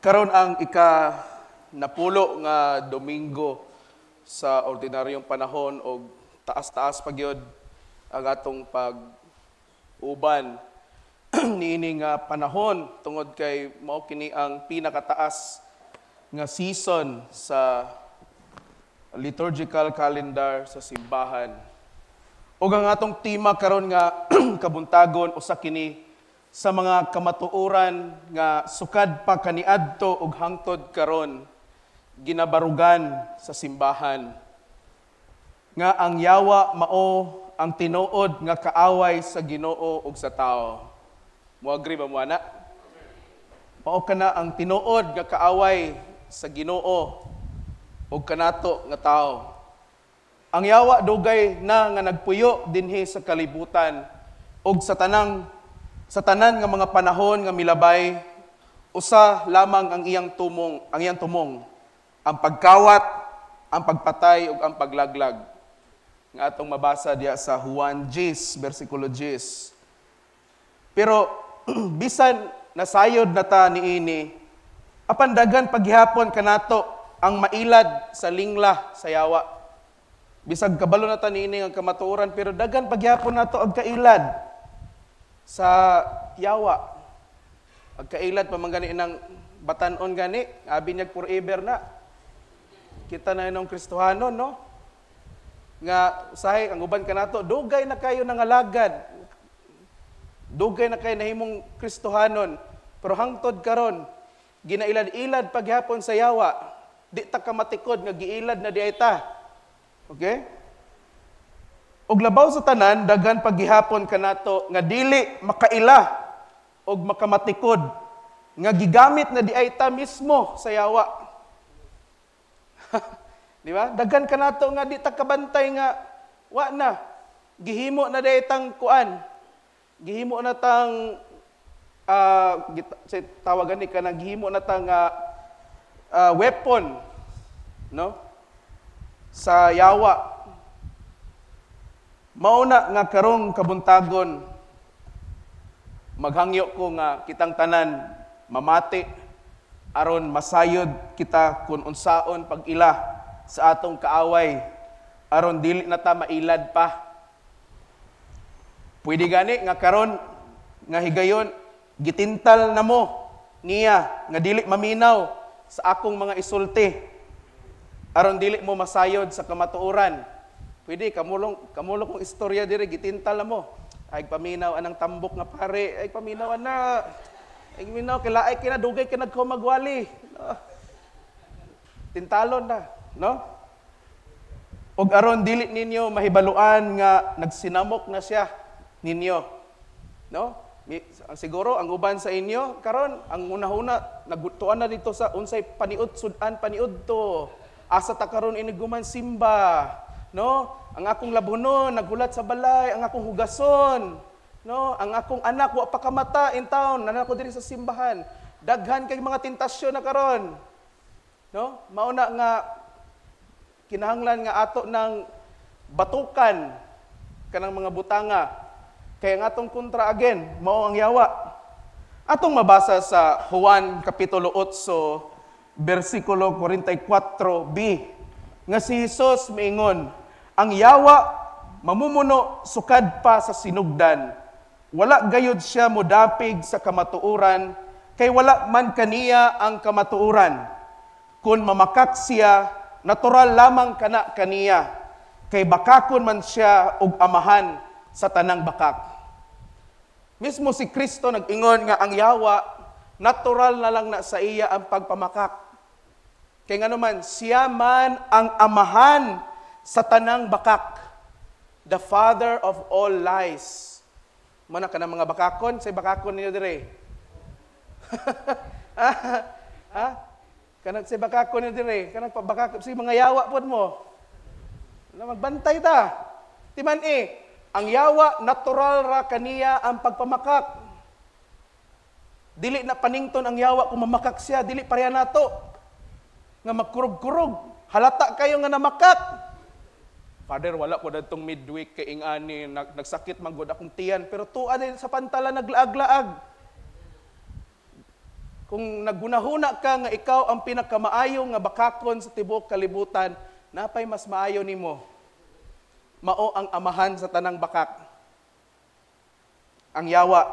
Karon ang ika napulo nga Domingo sa ordinaryong panahon og taas-taas pa gyud ang atong pag uban niini nga panahon tungod kay mao kini ang pinakataas nga season sa liturgical calendar sa simbahan. Ug ang atong tema karon nga kabuntagon, usa kini sa mga kamatuoran nga sukad pa kaniadto ug hangtod karon ginabarugan sa simbahan, nga ang yawa mao ang tinuod nga kaaway sa Ginoo ug sa tao. Mo agree ba mo ana? Mao kana ang tinuod nga kaaway sa Ginoo ug kanato nga tao. Ang yawa dugay na nga nagpuyo dinhi sa kalibutan ug sa tanan nga mga panahon nga milabay, usa lamang ang iyang tumong, ang pagkawat, ang pagpatay ug ang paglaglag. Nga atong mabasa diya sa Juan 10 bersikulo 10. Pero bisan nasayod na ta niini, apan daghan paghihapon kanato ang mailad sa lingla sa yawa. Bisag kabalo na ta niini ang kamatuoran, pero daghan paghihapon nato ang kailad sa yawa. Ang kailad pa man gani ng batanon gani, abi niya forever na. Kita na nung Kristohanon, no? Nga usahay ang uban kanato dugay na kayo nangalagad. Dugay na kayo nahimong Kristohanon, pero hangtod karon ginailad-ilad paghapon sa yawa. Di ta kamatikod nga giilad na diay ta. Okay? Ug labaw sa tanan, daghan paghihapon kanato nga dili makaila og makamatikod nga gigamit na diay ta mismo sa yawa. Di ba? Daghan kanato nga di ta kabantay nga wa na gihimo na diay tang kuan. Gihimo na tang tawagan ni kanang gihimo na tang weapon, no? Sa yawa. Mauna nga karong kabuntagon, maghangyo ko nga kitang tanan mamati aron masayod kita kung unsaon pag-ila sa atong kaaway aron dili na ta mailad pa. Pwede gani nga karon nga higayon gitintal na mo niya nga dili maminaw sa akong mga isulti aron dili mo masayod sa kamatuoran. Pwede kamulong kamulong kong istorya diri, gitintal na mo. Ay paminaw anang tambok nga pare, ay paminaw ana. Ay minaw kay laay kina dugay kay nagkumagwali. No. Tintalon na, no? Og aron dili ninyo mahibaluan nga nagsinamok na siya ninyo. No? Siguro ang uban sa inyo karon ang una-una nagutuan na dito sa unsay paniud sudan paniudto. Asa ta karon iniguman simba, no? Ang akong labunon naghulat sa balay, ang akong hugason, no? Ang akong anak wa pa kamata in town, nana ko diri sa simbahan. Daghan kay mga tentasyon na karon. No? Mauna nga kinahanglan nga ato ng batukan kanang mga butanga. Kaya nga atong kontra again, mao ang yawa. Atong mabasa sa Juan Kapitulo 8, versikulo 44b, nga si Jesus miingon, "Ang yawa mamumuno sukad pa sa sinugdan. Wala gayud siya modapig sa kamatuoran, kay wala man kaniya ang kamatuoran. Kung mamakak siya, natural lamang kana kaniya, kay bakakon man siya og amahan sa tanang bakak." Mismo si Kristo nag-ingon nga ang yawa, natural na lang na sa iya ang pagpamakak. Kay nga naman, siya man ang amahan sa tanang bakak. The father of all lies. Mana ka ng mga bakakon? Say bakakon ninyo dire. Ha? Kanang say bakakon ninyo dire. Kanang pabakakon. Say mga yawa pod mo. Na magbantay ta. Timan eh, ang yawa, natural ra kaniya ang pagpamakak. Dili na panington ang yawa kung mamakak siya. Dili pareha nato nga magkurog-kurog. Halata kayo nga namakak. "Father, wala ko datong midweek kay ingani, nagsakit man gud akong tiyan," pero tuwa din sa pantala naglaag-laag. Kung naghunahuna ka nga ikaw ang pinakamaayo nga bakakon sa tibuok kalibutan, napay mas maayo nimo. Mao ang amahan sa tanang bakak. Ang yawa.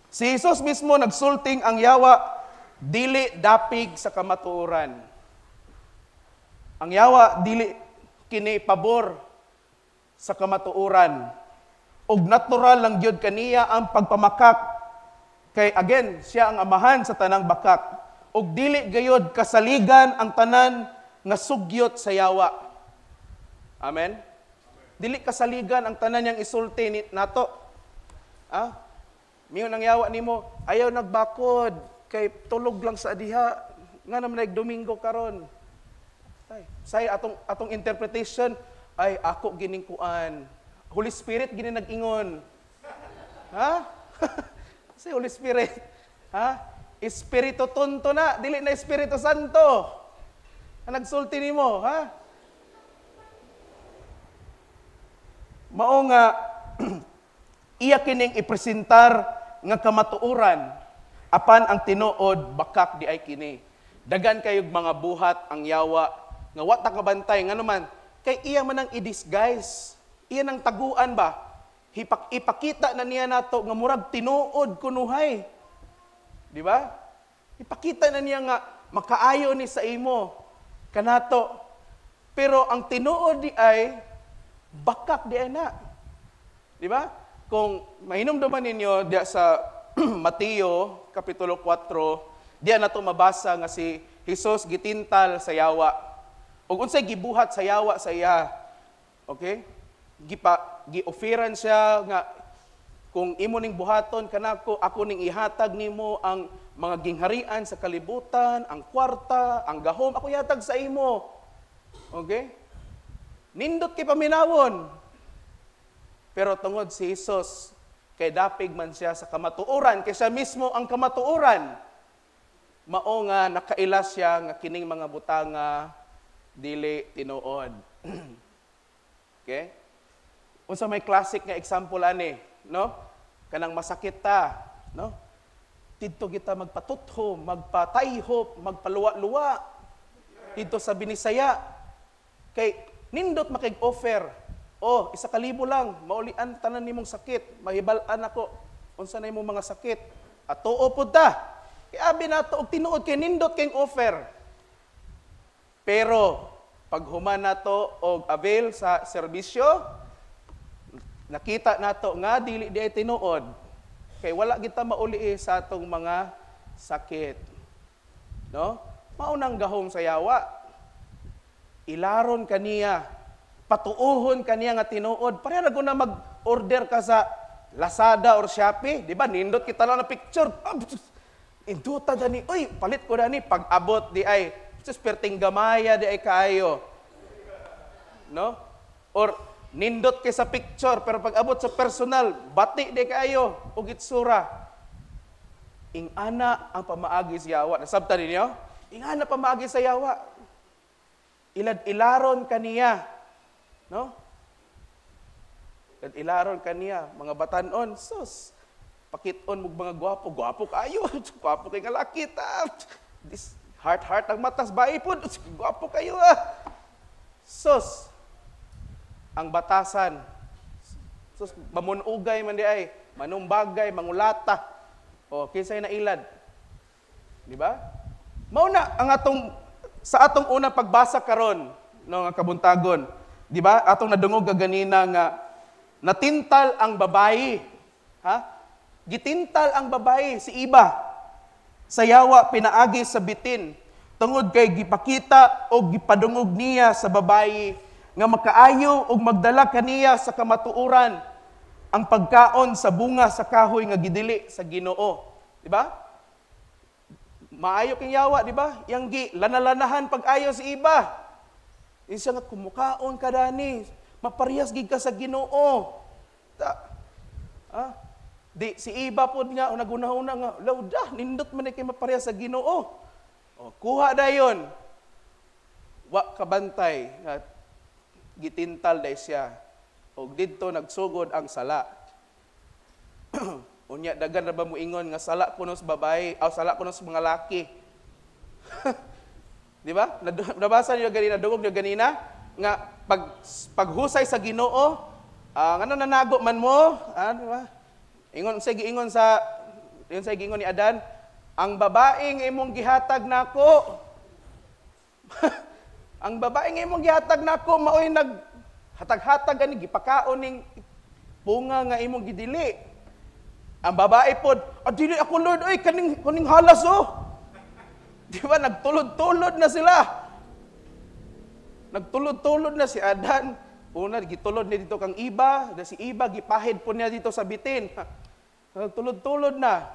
Si Jesus mismo nagsulting ang yawa dili dapig sa kamatuoran. Ang yawa dili kini pabor sa kamatuoran. Og natural lang gyud kaniya ang pagpamakak kay again siya ang amahan sa tanang bakak. Og dili gayod kasaligan ang tanan nga sugyot sa yawa. Amen. Dili kasaligan ang tanan niyang isulti ni nato. Ah? Miingon ang yawa nimo, ayaw nagbakod kay tulog lang sa diha. Nga naman nag Domingo karon. Ay, say atong atong interpretation ay ako gining kuan. Holy Spirit gini nag-ingon. Ha? Si Holy Spirit. Ha? Espiritu tonto na, dili na Espiritu Santo. Ang nagsulti nimo, ha? Mao nga iya kining ipresentar nga kamatuoran apan ang tinuod bakak di ay kini. Dagan kayog mga buhat ang yawa nga wa ta kabantay, ngano man kay iya man ang i-disguise, iya nang taguan ba, ipakita na niya nato nga murag tinuod kunuhay, di ba? Ipakita na niya nga makaayo ni sa imo kanato, pero ang tinuod di ay bakak di ay na, di ba? Kung mahinumduman ninyo diya sa Mateo kapitulo 4, diya nato mabasa nga si Jesus gitintal sa yawa. Ug unsay gibuhat sa yawa sa iya? Okay? Gipa gi-offeran siya nga kung imo ning buhaton kanako, ako ning ihatag nimo ang mga gingharian sa kalibutan, ang kwarta, ang gahom, ako ihatag sa imo. Okay? Nindot kay paminawon. Pero tungod si Jesus, kay dapig man siya sa kamatuoran, kay siya mismo ang kamatuoran, mao nga nakaila siya nga kining mga butanga dili tinuod. Okay? Unsa may classic nga example ani, no? Kanang masakit ta, no? Didto kita magpatutho, magpatayhop, magpaluwa-luwa. Didto sa Binisaya. Kay nindot makig-offer. Oh, 1,000 lang, maulian tanan nimong sakit, mahibal-an ako unsa na imong mga sakit. Atuo pud ta. Kay abi nato og tinuod kay nindot kay offer. Pero pag human nato og avail sa serbisyo, nakita nato nga dili di ay tinuod. Kay wala kita mauli sa atong mga sakit. No? Maunang gahom sa yawa. Ilaron kaniya, patuuhon kaniya nga tinuod. Pareha ra na mag-order ka sa Lazada or Shopee, di ba? Nindot kita lang na picture. Induta dani, uy, palit ko dani pag abot di ay sus perting gamaya di ay kaayo. No? Or nindot kay sa picture pero pag abot sa personal, bati di kaayo og itsura. Ingana ang pamaagi sa yawa. Nasabtan ninyo? Ingana pamaagi sa yawa. Ilad-ilaron kaniya. No? Ilad-ilaron kaniya, mga batanon, sus. Pakiton mo mga gwapo, gwapo kayo. Gwapo kay nga laki ta. This heart heart ang matas bae pod, gwapo kayo ah. Sus. Ang batasan. Sus, mamunugay man di ay, manumbagay, mangulata. O, kinsay na ilad. Di ba? Mao na ang atong sa atong unang pagbasa karon no nga kabuntagon, di ba? Atong nadungog kaganina nga natintal ang babayi. Ha? Gitintal ang babayi si Iba sa yawa pinaagi sa bitin tungod kay gipakita o gipadungog niya sa babayi nga makaayo og magdala kaniya sa kamatuoran ang pagkaon sa bunga sa kahoy nga gidili sa Ginoo. Di ba? Maayo king yawa, di ba? Yang gi lanalanahan pag-ayo si Iba. Isa nga kumukaon ka dani, maparehas gid ka sa Ginoo. Ta, ah, di si Iba pod nga naguna-una nga lauda nindot man kay maparehas sa Ginoo. O, kuha dayon. Wa kabantay nga gitintal day siya. Og didto nagsugod ang sala. Unya daghan ra ba moingon nga sala kuno sa babae, aw sala kuno sa mga laki. Di ba? Nabasa niyo ganina, dungog niyo ganina nga paghusay sa Ginoo, ngano nanago man mo, di ba? Ingon say giingon sa ingon say giingon ni Adan, ang babae nga imong gihatag nako. Ang babae nga imong gihatag nako maoy nag hatag-hatag ani gipakaon ning bunga nga imong gidili. Ang babae pod, dili ako Lord, oy kaning halas oh. Di ba nagtulod-tulod na sila. Nagtulod-tulod na si Adan. Una gitulod niya dito kang Iba, na si Iba gipahid po niya dito sa bitin. Nagtulod-tulod na.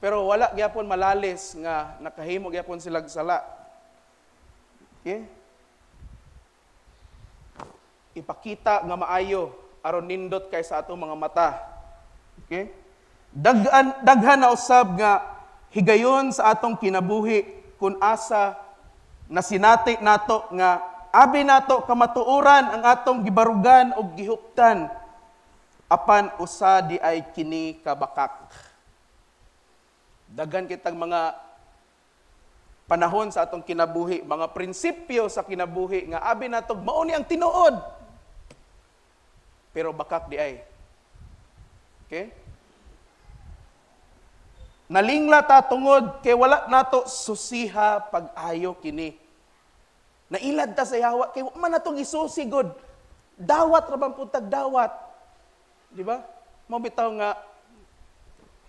Pero wala gyapon malalis nga nakahimo gyapon sila sala. Okay? Ipakita nga maayo aron nindot kay sa atong mga mata. Okay? Daghan na usab nga higayon sa atong kinabuhi kung asa na sinati nato nga abi nato kamatuoran ang atong gibarugan og gihuptan apan usa di ay kini kabakak. Daghan kitang mga panahon sa atong kinabuhi, mga prinsipyo sa kinabuhi nga abi nato mao ni ang tinuod. Pero bakak di ay. Okay? Nalingla ta tungod kay wala nato susiha pag-ayo kini. Nailad ta sa yawa kay wa man natong isusi gud. Dawat ra bang puntag dawat. Di ba? Mao bitaw nga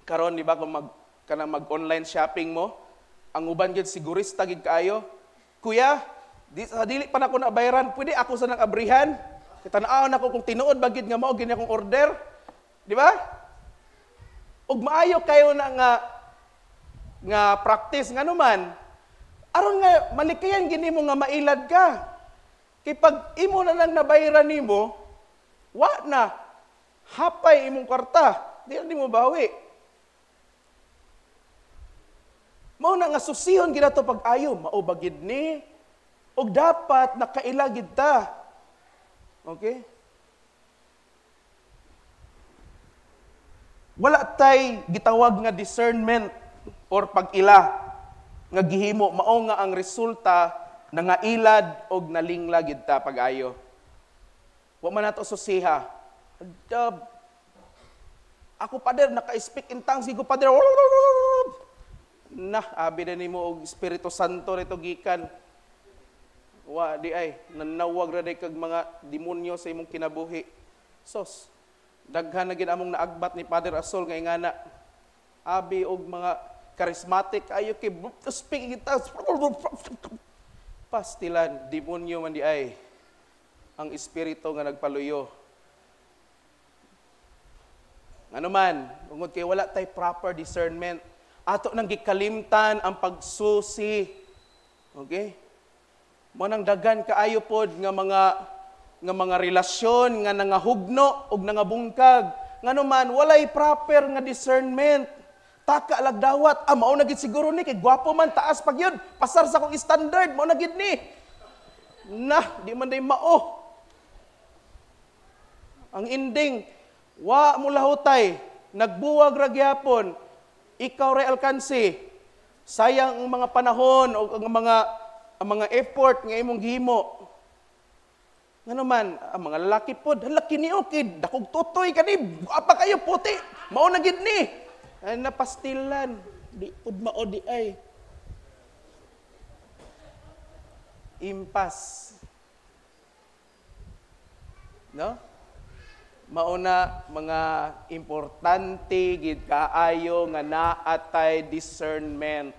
karon di ba kung mag online shopping mo, ang uban gid sigurista gid kaayo. Kuya, di sa dili pa nako nabayaran, pwede ako sa nang abrihan. Kay tan-awon ako kung tinuod ba gid nga mao gid akong order. Di ba? Ug maayo kayo na nga practice ngano man aron nga malikayan gini mo nga mailad ka. Kay pag imo na lang nabayaran nimo, wa na hapay imong kwarta, di na nimo bawi. Mao na nga susihon ginato pag-ayo, mao ba gid ni? Ug dapat nakaila gid ta. Okay? Wala tay gitawag nga discernment or pag-ila nga gihimo, mao nga ang resulta nangailad og nalingla gid ta pag-ayo. Wa man nato susiha. Ako pader naka-speak in tongues ko pader. Nah, abi na nimo og Espiritu Santo nito gikan. Wa di ay nanawag ra day kag mga demonyo sa imong kinabuhi. Sos, daghan na gid among naagbat ni Father Asol nga ingana. Abi og mga charismatic ayo kay speak in tongues. Pastilan, demonyo man di ay ang espiritu nga nagpaluyo. Ngano man, tungod kay wala tay proper discernment, ato nang gikalimtan ang pagsusi. Okay? Mo nang daghan kaayo pod nga mga relasyon nga nangahugno og nangabungkag. Ngano man walay proper nga discernment. Taka lag dawat, mao na gid siguro ni kay gwapo man, taas pag yun, pasar sa akong standard, mao na gid ni. Nah, di man day mao. Ang ending, wa mo lahutay, nagbuwag ra gyapon, ikaw ray alkansi. Sayang ang mga panahon o ang mga effort nga imong gihimo. Ngano man, ang mga lalaki pod, hala kini okay, dakog tutoy kani, apa kayo puti, mao na gid ni. Ay, napastilan, di pod mao di ay. Impas. No? Mauna mga importante gid kaayo nga naatay discernment.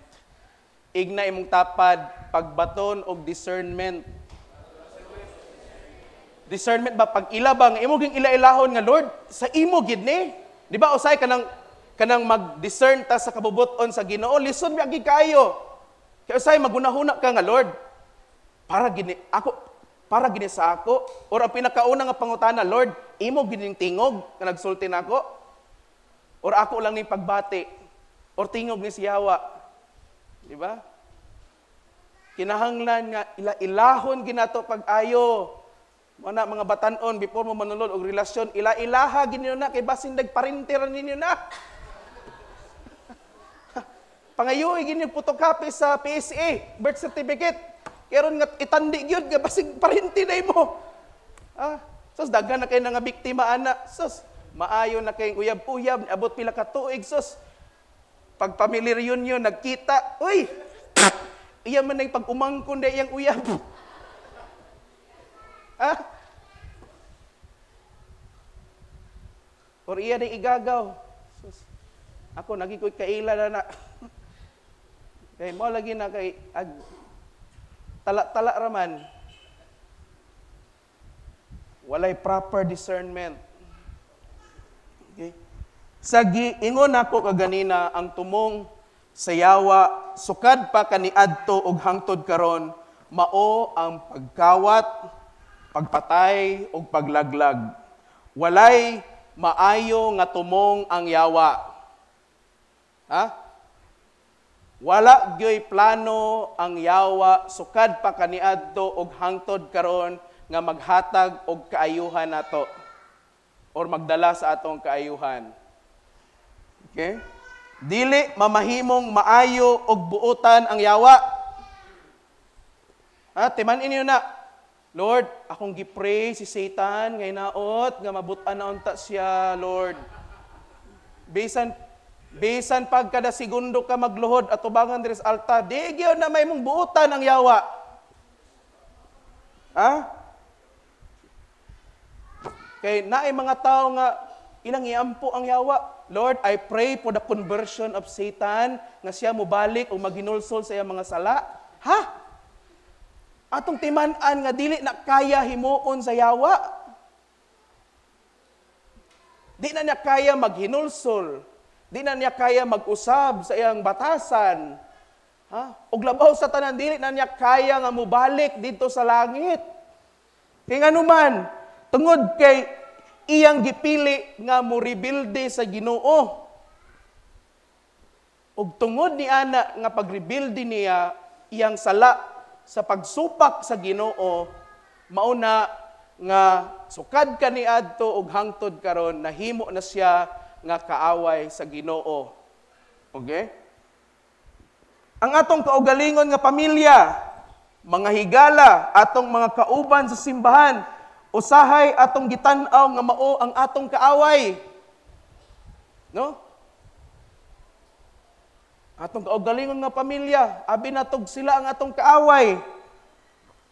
Igna imong tapad pagbaton og discernment. Discernment ba pag ila ba nga imo ging ila-ilahon nga Lord sa imo gid ni? Di ba usay kanang mag-discern ta sa kabubut-on sa Ginoo, lisod biya gid kaayo. Kay usay magunahuna ka nga Lord, para gini ako, para gini sa ako, or ang pinakauna nga pangutana, Lord, imo gining tingog nga nagsulti nako, or ako lang ning pagbati, or tingog ni siyawa. Di ba? Kinahanglan nga ila-ilahon ginato pag-ayo. Mao na, mga batanon, before mo manulod og relasyon, ila-ilaha gyud ninyo na kay basin nagparente ra ninyo na. Pangayoi gyud ninyo photocopy sa PSA, birth certificate. Karon nga itandi gyud nga basig parente na mo. Ah, sus, daghan na kay nga biktima ana. Sus, maayo na kay uyab-uyab, abot pila ka tuig, sus. Pag family reunion nagkita, uy. Iya man nay pag-umangkon day iyang uyab. Ah? Or iya day igagaw. Sus. Ako nagi ko'y kaila na na. Kay mo lagi na kay ag tala-tala raman. Walay proper discernment. Okay? Sa giingon nako kaganina, ang tumong sa yawa sukad pa kaniadto og hangtod karon mao ang pagkawat, pagpatay ug paglaglag. Walay maayo nga tumong ang yawa. Ha? Wala gyoy plano ang yawa sukad pa kaniadto og hangtod karon nga maghatag og kaayuhan nato or magdala sa atong kaayuhan. Okay? Dili mamahimong maayo og buotan ang yawa. Ha, timan inyo na. Lord, akong gi-pray si Satan ngay naot nga mabutan na unta siya, Lord. Bisan pag kada segundo ka magluhod at tubangan diri sa altar, di gyud na may mong buotan ang yawa. Ha? Kay naay mga tao nga ilang iampo ang yawa. Lord, I pray for the conversion of Satan nga siya mobalik o maghinulsol sa iyang mga sala. Ha? Atong timan-an nga dili na kaya himuon sa yawa. Di na niya kaya maghinulsol. Di na niya kaya mag-usab sa iyang batasan. Ha? Og labaw sa tanan, dili na niya kaya nga mobalik didto sa langit. Kay nganuman, tungod kay iyang gipili nga morebilde sa Ginoo. Og tungod ni ana nga pagrebilde niya iyang sala sa pagsupak sa Ginoo, mauna nga sukad kaniadto og hangtod karon nahimo na siya nga kaaway sa Ginoo. Okay? Ang atong kaugalingon nga pamilya, mga higala, atong mga kauban sa simbahan, usahay atong gitan-aw nga mao ang atong kaaway. No? Atong kaugalingon nga pamilya, abi natog sila ang atong kaaway.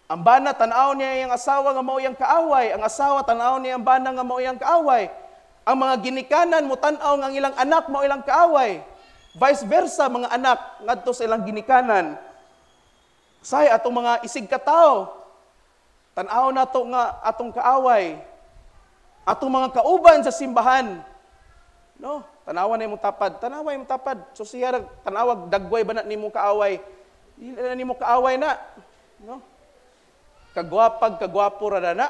Ang bana, tan-aw niya iyang asawa nga mao iyang kaaway. Ang asawa, tan-aw niya ang bana nga mao iyang kaaway. Ang mga ginikanan mo tan-aw nga ang ilang anak mao ilang kaaway. Vice versa, mga anak ngadto sa ilang ginikanan. Say atong mga isig katawo, tan-aw nato nga atong kaaway. Atong mga kauban sa simbahan. No, tanawa na imong tapad, tanawa imong tapad. So siya tanawag dagway ba na nimo kaaway? Dili na nimo kaaway na. No? Kagwapag kagwapo ra na.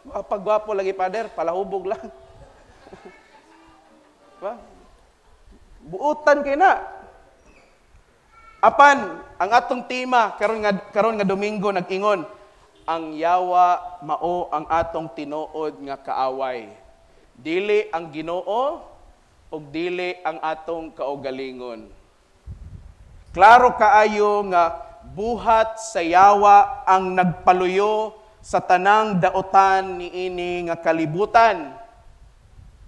Pagwapo lagi, Father, palahubog lang. Ba? Buutan kay na. Apan ang atong tema karon nga Domingo nag-ingon, ang yawa mao ang atong tinuod nga kaaway. Dili ang Ginoo ug dili ang atong kaugalingon. Klaro kaayo nga buhat sa yawa ang nagpaluyo sa tanang daotan niini nga kalibutan.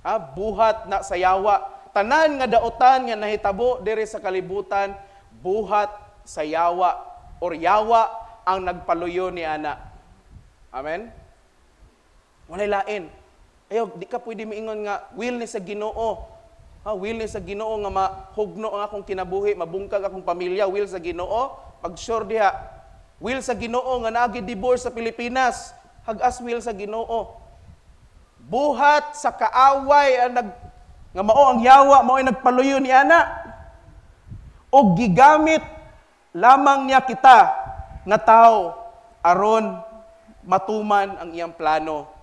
Ha, buhat na sa yawa. Tanan nga daotan nga nahitabo diri sa kalibutan, buhat sa yawa or yawa ang nagpaluyo ni ana. Amen? Walay lain. Ayaw, di ka pwede miingon nga will ni sa Ginoo. Ha, will ni sa Ginoo nga mahugno ang akong kinabuhi, mabungkag akong pamilya, will sa Ginoo. Pag sure diha, will sa Ginoo nga naagi divorce sa Pilipinas, hagas will sa Ginoo. Buhat sa kaaway ang nag nga mao ang yawa, mao ay nagpaluyo ni ana. Og gigamit lamang niya kita nga tao aron matuman ang iyang plano.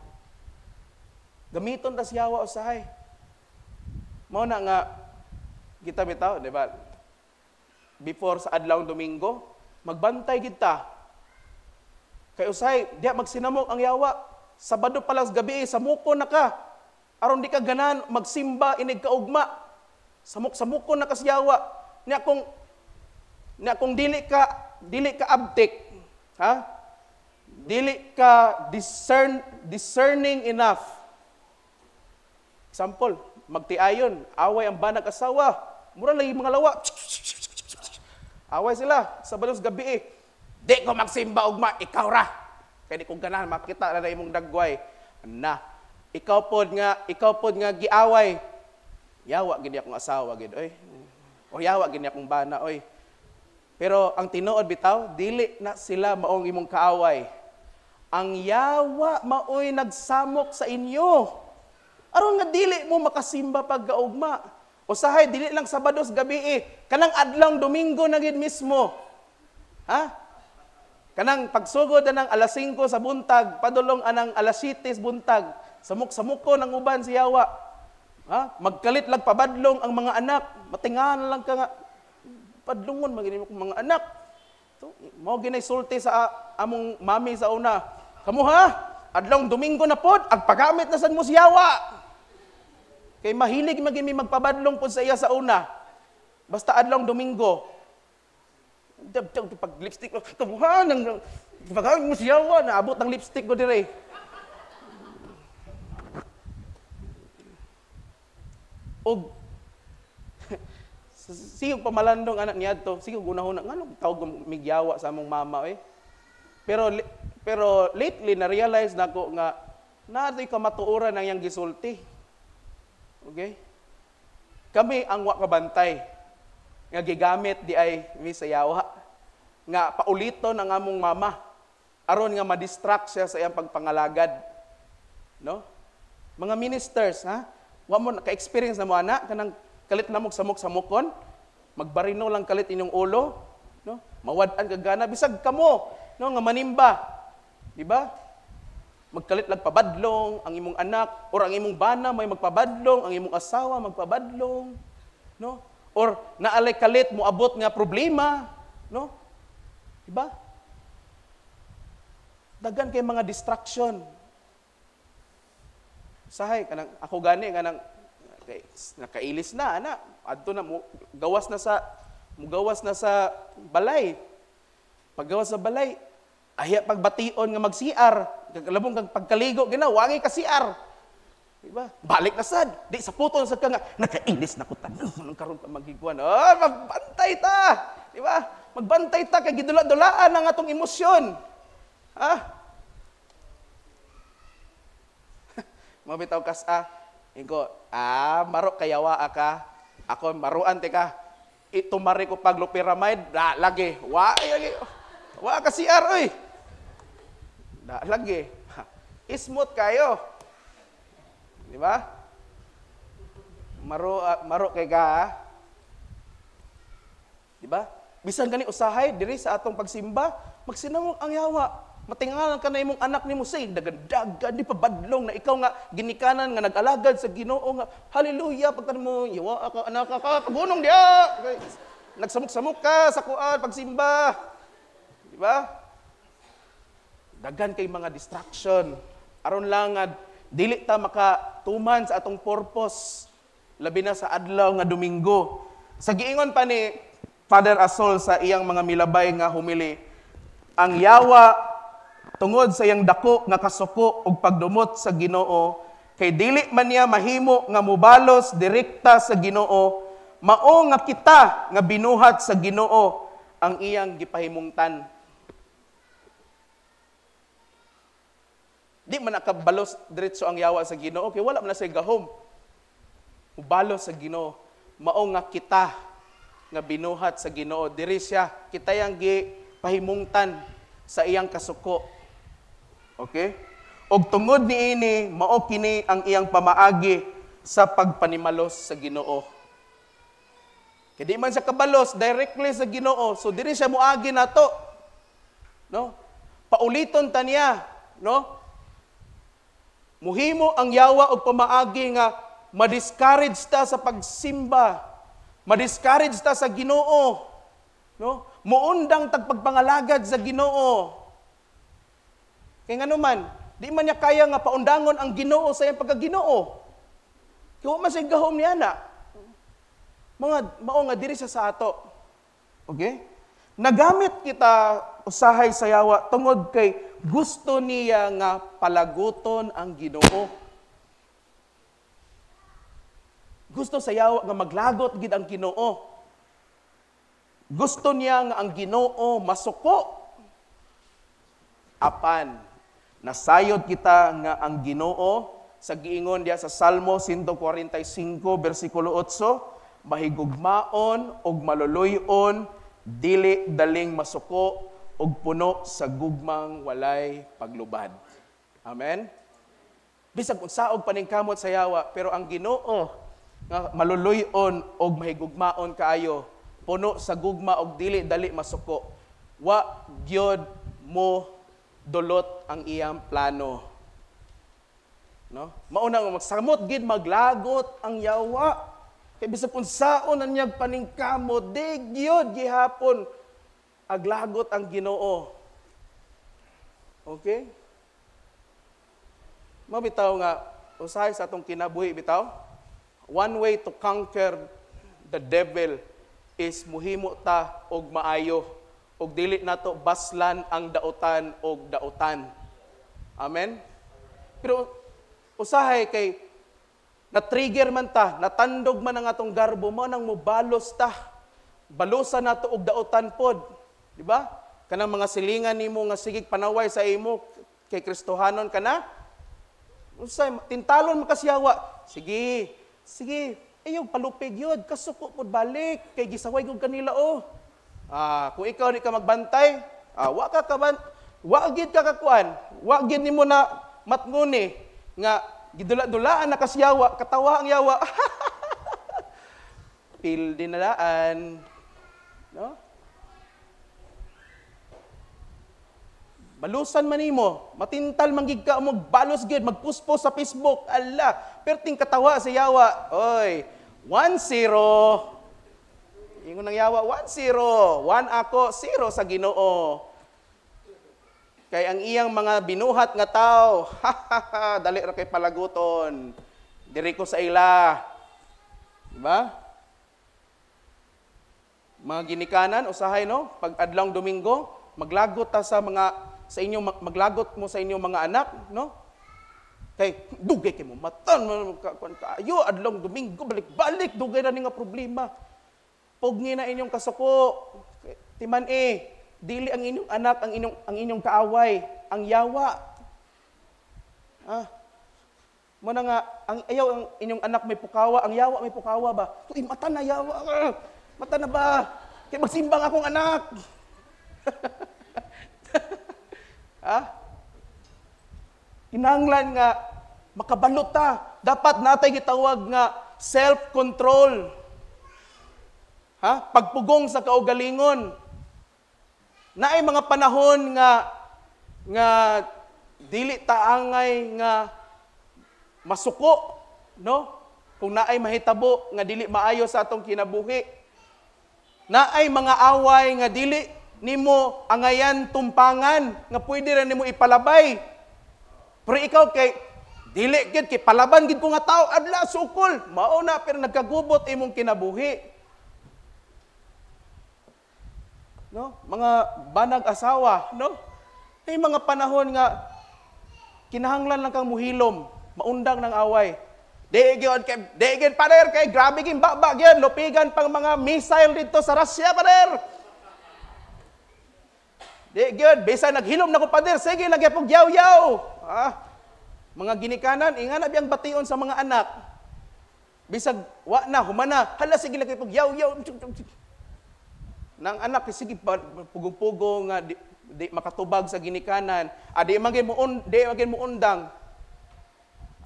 Gamiton ta siya usahay. Mao na nga kita bitaw, di ba? Before sa adlaw Domingo, magbantay kita. Kay usay, diya magsinamok ang yawa. Sabado pa lang sa gabi, samuko na ka. Aron di ka ganahan magsimba inig kaugma. Samok-samuko na ka sa yawa. Nya kung dili ka abtik, ha? Dili ka discerning enough. Example, magtiayon, away ang banag asawa. Mura lagi mga lawa. Away sila sa balos gabi eh. "Di ko magsimba ugma, ikaw ra. Kay di ko ganahan makita na imong dagway." Na, ikaw pod nga giaway. "Yawa gid akong asawa gid oy. O yawa gid akong bana oy." Pero ang tinuod bitaw, dili na sila maong imong kaaway. Ang yawa maoy nagsamok sa inyo. Aron nga dili mo makasimba pagkaugma. Usahay dili lang Sabados gabi eh. Kanang adlong Domingo na gid mismo. Ha? Kanang pagsugod anang alas 5 sa buntag, padulong anang alas 7 sa buntag, samok-samuko ng uban si yawa. Ha? Magkalit lang pabadlong ang mga anak, matingahan lang ka nga padlungon magini mo mga anak. To, mao ginay sulti sa among mami sa una. "Kamo ha, adlong Domingo na pod, ang paggamit na sad mo si yawa." Kay mahilig magin mi magpabadlong pod sa iya sa una. Basta adlong Domingo. Pag lipstick, "Kamo ha, nang paggamit mo si yawa," naabot ang lipstick ko dire. Og sige pamalandong anak niya to, sige gunahon nganong tawag migyawa sa among mama eh. Pero lately na realize nako nga naatoy kamatuoran ang iyang gisulti. Okay? Kami ang wa kabantay nga gigamit di ay mi sa yawa nga pauliton ang among mama aron nga ma-distract siya sa iyang pagpangalagad. No? Mga ministers, ha? Wa mo naka-experience na mo ana kanang kalit na mo samok-samokon, magbarino lang kalit inyong ulo, no? Mawad-an kag gana bisag kamo, no, nga manimba. Di ba? Magkalit lang pabadlong ang imong anak or ang imong bana may magpabadlong, ang imong asawa magpabadlong, no? Or naalay kalit moabot nga problema, no? Di ba? Daghan kay mga distraction. Sahay kanang ako gani kanang kay nakailis na ana, adto na mo gawas na sa balay. Paggawas sa balay, aya pagbation nga mag-CR, labong kag pagkaligo gina, wangi ka CR. Diba? Balik na sad, di sa puton sad ka nga nakailis na ko tanan karon pa magigwan. Oh, magbantay ta. Di ba? Magbantay ta kay gidula-dulaan ang atong emosyon. Ha? Mabitaw kas ah. Ingo, maro kayawa ka. Ako maruan te ka. Itumari ko pag loperamide, da lagi. Wa lagi. Wa ka CR oy. Da lagi. Ismot kayo. Di ba? Maro maro kay ka. Di ba? Bisan gani usahay diri sa atong pagsimba, magsinamok ang yawa. Matingalan ka na imong anak nimo say dagan-dagan di pabadlong na ikaw nga ginikanan nga nag-alagad sa Ginoo nga hallelujah pagtan mo yawa ka anak ka kagunong diya. Nagsamok-samok ka sa kuan pagsimba. Di ba? Daghan kay mga distraction. Aron lang nga dili ta makatuman sa atong purpose labi na sa adlaw nga Domingo. Sa giingon pa ni Father Asol sa iyang mga milabay nga humili, ang yawa tungod sa iyang dako nga kasuko ug pagdumot sa Ginoo kay dili man niya mahimo nga mobalos direkta sa Ginoo, mao nga kita nga binuhat sa Ginoo ang iyang gipahimungtan. Di man nakabalos diretso ang yawa sa Ginoo kay wala man na siya gahom. Mubalos sa Ginoo, mao nga kita nga binuhat sa Ginoo diri siya kita yang gipahimungtan sa iyang kasuko. Okay? Og tungod niini mao kini ang iyang pamaagi sa pagpanimalos sa Ginoo. Kay di man siya kabalos directly sa Ginoo, so diri siya moagi nato. No? Pauliton ta niya, no? Muhimo ang yawa og pamaagi nga ma-discourage ta sa pagsimba, ma-discourage ta sa Ginoo, no? Muundang tagpagpangalagad sa Ginoo. Kay ngano man, di man niya kaya nga paundangon ang Ginoo sa iyang pagkaginoo. Kay wa man siya gahom niya na. Mga mao nga diri siya sa ato. Okay? Nagamit kita usahay sa yawa tungod kay gusto niya nga palaguton ang Ginoo. Gusto sa yawa nga maglagot gid ang Ginoo. Gusto niya nga ang Ginoo masuko. Apan nasayod kita nga ang Ginoo sa giingon diya sa Salmo 145 bersikulo 8, mahigugmaon ug maluluy-on, dili daling masuko ug puno sa gugmang walay paglubad. Amen. Bisag unsaog paningkamot sa yawa, pero ang Ginoo nga maluluy-on ug mahigugmaon kaayo, puno sa gugma ug dili dali masuko, wa gyud mo dulot ang iyang plano. No? Mauna nga magsamot gid maglagot ang yawa. Kay bisag unsaon na niyag paningkamot, di gyud gihapon aglagot ang Ginoo. Okay? Mabitaw nga usahay sa atong kinabuhi bitaw, one way to conquer the devil is muhimo ta og maayo og dili nato baslan ang dautan og dautan. Amen? Pero usahay kay na-trigger man ta, natandog man ang atong garbo mo nang mobalos ta. Balusan nato og dautan pod, di ba? Kanang mga silingan nimo nga sigig panaway sa imo kay Kristohanon ka na. Unsay tintalon makasiyawa. Sige, sige, ayaw palupig yun, kasuko pod balik kay gisaway gud kanila oh. Kung ikaw di ka magbantay, wa ka kaban, wa gid ka kakuan, wa gid nimo na matnguni nga gidula-dulaan na kasyawa, katawa ang yawa. Pil dinalaan. No? Balusan man nimo, matintal man gid ka mo, balos gid, magpuspos sa Facebook, ala, perting katawa sa yawa. Oy, 1-0. Ingon ng yawa, 1-0. 1 ako, 0 sa Ginoo. Kay ang iyang mga binuhat nga tao, ha ha ha, dali ra kay palaguton. Diri ko sa ila. Diba? Mga ginikanan, usahay no, pag adlong Domingo, maglagot ta sa mga sa inyong maglagot mo sa inyong mga anak, no? Kay dugay kay mo matan kuan kaayo adlong Domingo balik-balik dugay ra ni nga problema. Pugni na inyong kasuko. Timan dili ang inyong anak ang inyong kaaway, ang yawa. Ah. Mo na nga ang ayaw ang inyong anak may pukawa, ang yawa may pukawa ba? Uy, mata na yawa. Mata na ba? Kay magsimbang akong anak. Ah? Kinahanglan nga makabalot ta. Dapat natay gitawag nga self-control. Ha? Pagpugong sa kaugalingon. Naay mga panahon nga nga dili taangay nga masuko, no? Kung naay mahitabo nga dili maayo sa atong kinabuhi. Naay mga away nga dili nimo angayan tumpangan nga pwede ra nimo ipalabay. Pero ikaw kay dili gid kay palaban gid ko nga tao adla sukol. Mao na pero nagkagubot imong kinabuhi. No? Mga banag asawa, no? May mga panahon nga kinahanglan lang kang muhilom, maundang ng away. Di gyud kay di gyud pader kay grabe gyud baba gyud lupigan pang mga missile dito sa Russia pader. Di gyud bisan naghilom na ko pader, sige lang gyud yaw-yaw. Ah, mga ginikanan ingana biyang bation sa mga anak. Bisag wa na humana, hala sige lang gyud yaw-yaw. Nang anak sige pugong-pugo nga di makatubag sa ginikanan, di man gyud mo undang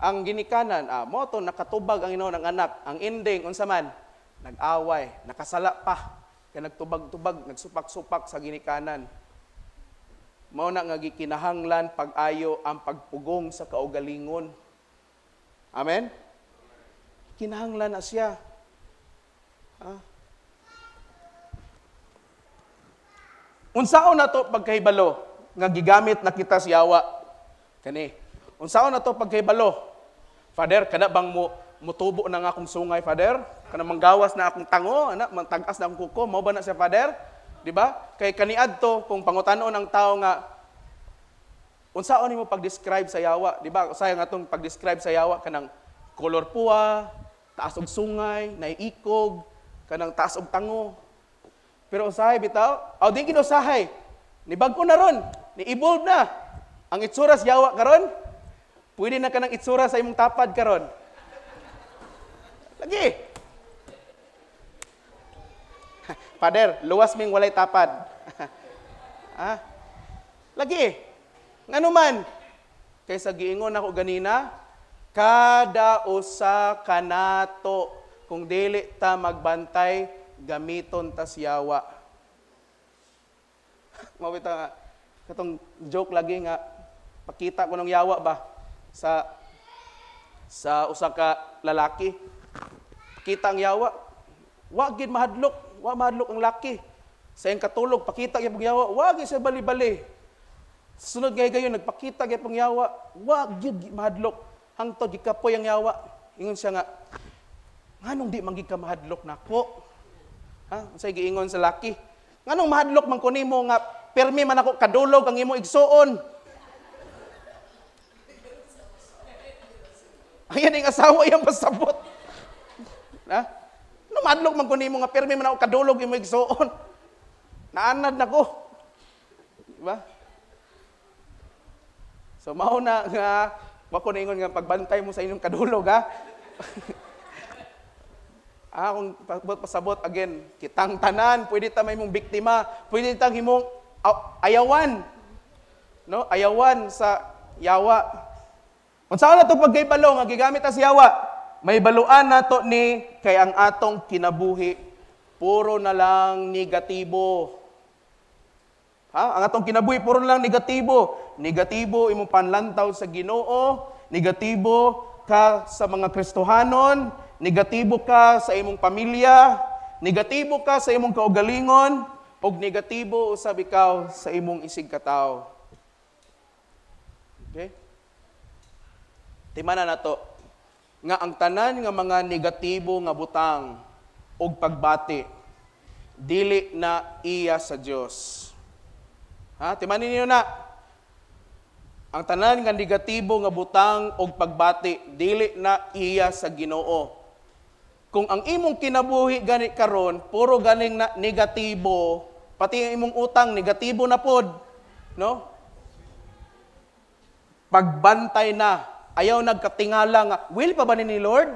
ang ginikanan, mo to nakatubag ang ino ng anak, ang ending unsa man nag-away, nakasala pa kay nagtubag-tubag, nagsupak-supak sa ginikanan. Mao na nga gikinahanglan pag-ayo ang pagpugong sa kaugalingon. Amen? Kinahanglan na siya. Ah. Unsaon na to pagkahibalo nga gigamit na kita sa yawa? Kani. Unsaon na to pagkahibalo? Father, kana bang mo mutubo na nga akong sungay, Father? Kana manggawas na akong tango, ana, mangtag-as na akong kuko, mao ba na siya, Father? Di ba? Kay kaniadto kung pangutanon ang tao nga unsaon nimo pag-describe sa yawa, di ba? Usahay nga atong pag-describe sa yawa kanang color puwa, taas og sungay, naiikog, kanang taas og tango. Pero usahay bitaw, aw di gid usahay. Nibag-o na ron, ni-evolve na. Ang itsura sa yawa karon, pwede na kanang itsura sa imong tapad karon. Lagi. Father, luwas ming walay tapad. Ah? Lagi. Ngano man? Kaysa giingon ako ganina, kada usa kanato kung dili ta magbantay, gamiton ta siyawa. Mawita nga, katong joke lagi nga, pakita ko ng yawa ba sa usa ka lalaki. Pakita ang yawa, wa gid mahadlok, wa mahadlok ang laki. Sa iyang katulog, pakita gyud yawa, wa gid siya bali-bali. Sunod ngay gayon nagpakita gyud yawa, wa gyud mahadlok. Hangtod gikapoy ang yawa. Ingon siya nga, nganong di man gid ka mahadlok nako? Ha? Unsay giingon sa laki? Nganong mahadlok man ko nimo nga pirmi man ako kadulog ang imo igsuon? Ayan ang asawa iyang pasabot. Ha? No mahadlok man ko nimo nga pirmi man ako kadulog imo igsuon. Naanad nako. Diba? So mao na nga wa ko naingon nga pagbantay mo sa inyong kadulog, ha. Ah, kung pasabot again, kitang tanan, pwede ta may mong biktima, pwede tang himong ayawan. No? Ayawan sa yawa. Unsa na to pagkaibalo nga gigamit ta sa yawa? May baluan nato ni kay ang atong kinabuhi puro na lang negatibo. Ha? Ang atong kinabuhi puro na lang negatibo. Negatibo imong panlantaw sa Ginoo, negatibo ka sa mga Kristohanon, negatibo ka sa imong pamilya, negatibo ka sa imong kaugalingon, ug negatibo usab ikaw sa imong isig katawo. Okay? Timana nato nga ang tanan nga mga negatibo nga butang ug pagbati dili na iya sa Dios. Ha? Timanin niyo na. Ang tanan nga negatibo nga butang ug pagbati dili na iya sa Ginoo. Kung ang imong kinabuhi gani karon puro ganing na negatibo, pati ang imong utang negatibo na pod, no? Pagbantay na, ayaw nagkatingala nga will pa ba ni Lord?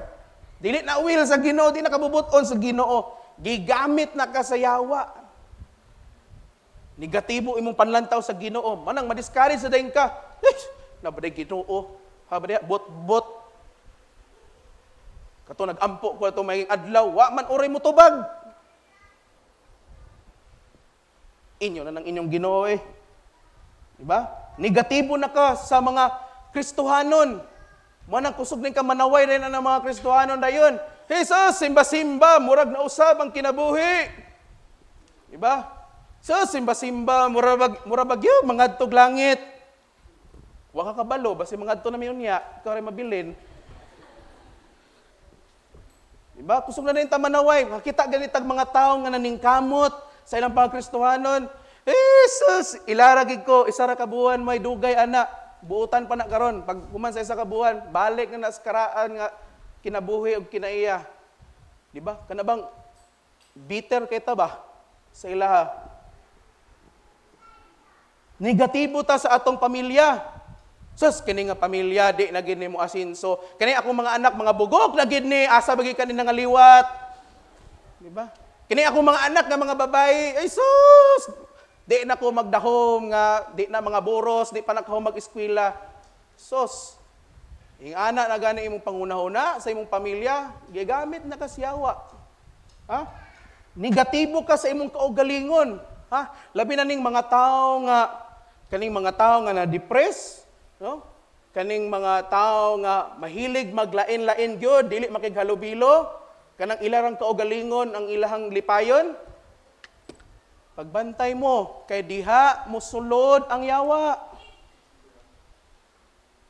Dili na will sa Ginoo, di na kabubut-on sa Ginoo. Gigamit na ka sa yawa. Negatibo imong panlantaw sa Ginoo, manang madiscourage sa dayon ka. Eh, nabaday Ginoo. Ha ba bot-bot. Kato nagampo ko ato may adlaw, wa man oray mo tubag. Inyo na nang inyong Ginoo eh. Diba? Negatibo na ka sa mga Kristohanon. Manang kusog ning ka manaway rin ang mga Kristohanon dayon. Jesus, simba-simba, murag na usab ang kinabuhi. Diba? So, simba-simba, murabag yun, mangadtog langit. Wa ka kabalo, basi mangadto na mi unya, ikaw rin mabilin. Diba? Kusog na rin tamanaway. Makita ganitag mga tao nga naningkamot sa ilang pangkristohanon. Jesus, ilaragig ko, isa ra ka buwan, may dugay ana. Buutan pa na karon. Pag human sa isa ka buwan, balik na naskaraan nga kinabuhi og kinaiya. Diba? Kana bang bitter kay ta ba sa ilaha? Negatibo ta sa atong pamilya. Sus, kini nga pamilya, di na gid ni mo asinso. Kini akong mga anak, mga bugok na gid ni, asa bagi kani nangaliwat. Diba? Kini akong mga anak nga mga babae, ay sus, di na ko magdahom nga, di na mga boros, di pa na ko mag-eskwela. Sus, ing ana na gani imong pangunahuna sa imong pamilya, gigamit na ka siyawa. Ha? Negatibo ka sa imong kaugalingon. Ha? Labi na ning mga tao nga, kaning mga tao nga na-depress, no? Kaning mga tao nga mahilig maglain-lain gyud, dili makighalubilo, kanang ilarang kaugalingon ang ilahang lipayon. Pagbantay mo kay diha mosulod ang yawa.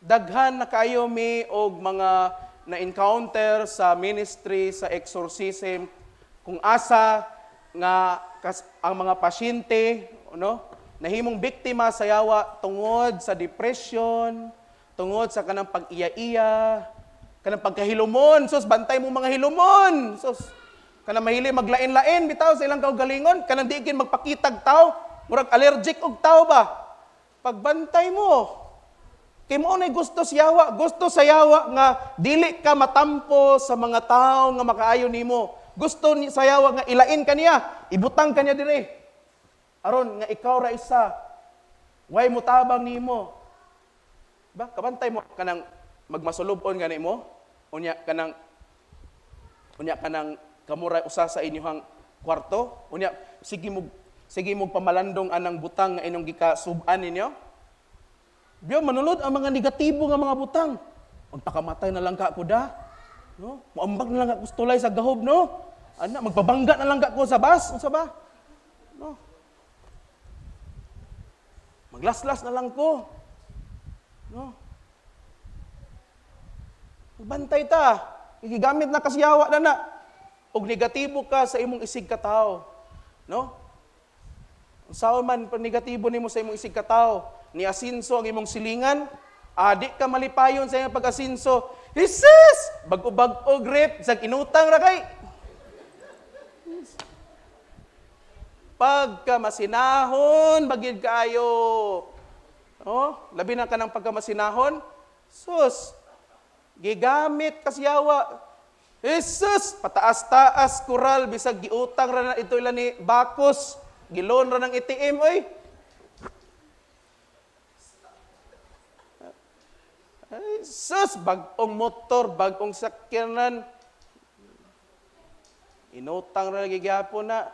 Daghan na kayo mi og mga na-encounter sa ministry sa exorcism kung asa nga ang mga pasyente, no, nahimong biktima sa yawa tungod sa depression, tungod sa kanang pag-iya-iya, kanang pagkahilumon. Sus, bantay mo mga hilumon. Sus, kanang mahili maglain-lain bitaw sa ilang kaugalingon, kanang di gid magpakitag tawo, murag allergic og tawo ba. Pagbantay mo. Kay mao nay gusto sa yawa, gusto sa yawa nga dili ka matampo sa mga tawo nga makaayo nimo. Gusto ni sa yawa nga ilain ka niya, ibutang ka niya dire. Aron nga ikaw ra isa, way mutabang nimo. Ba, kabantay mo kanang magmasulubon gani mo, unya kanang kamuray usa sa inyong kwarto, unya sige mo pamalandong anang butang nga inyong gikasub-an ninyo. Biyo manulod ang mga negatibo nga mga butang. Magpakamatay na lang ka ko da. No? Muambag na lang ako sa tulay sa gahob, no? Ana, magpabangga na lang ka ko sa bus, unsa ba? No. Maglaslas na lang ko. No. Magbantay ta. Gigamit na kasyawa na na. Og negatibo ka sa imong isig katawo, no? Unsaon man pag negatibo nimo sa imong isig katawo, ni asinso ang imong silingan, di ka malipayon sa imong pag-asinso. Jesus! Bag-o-bag-o grip, sag inutang ra kay. Pagka masinahon, bagid kaayo. Oh, labi na ka ng pagka masinahon. Sus, gigamit kasyawa. Jesus, pataas-taas kural bisag giutang ra na ito ila ni Bakos, gilon ra ng ATM oy. Ay, sus, bag-ong motor, bag-ong sakyanan. Inutang ra gihapon na.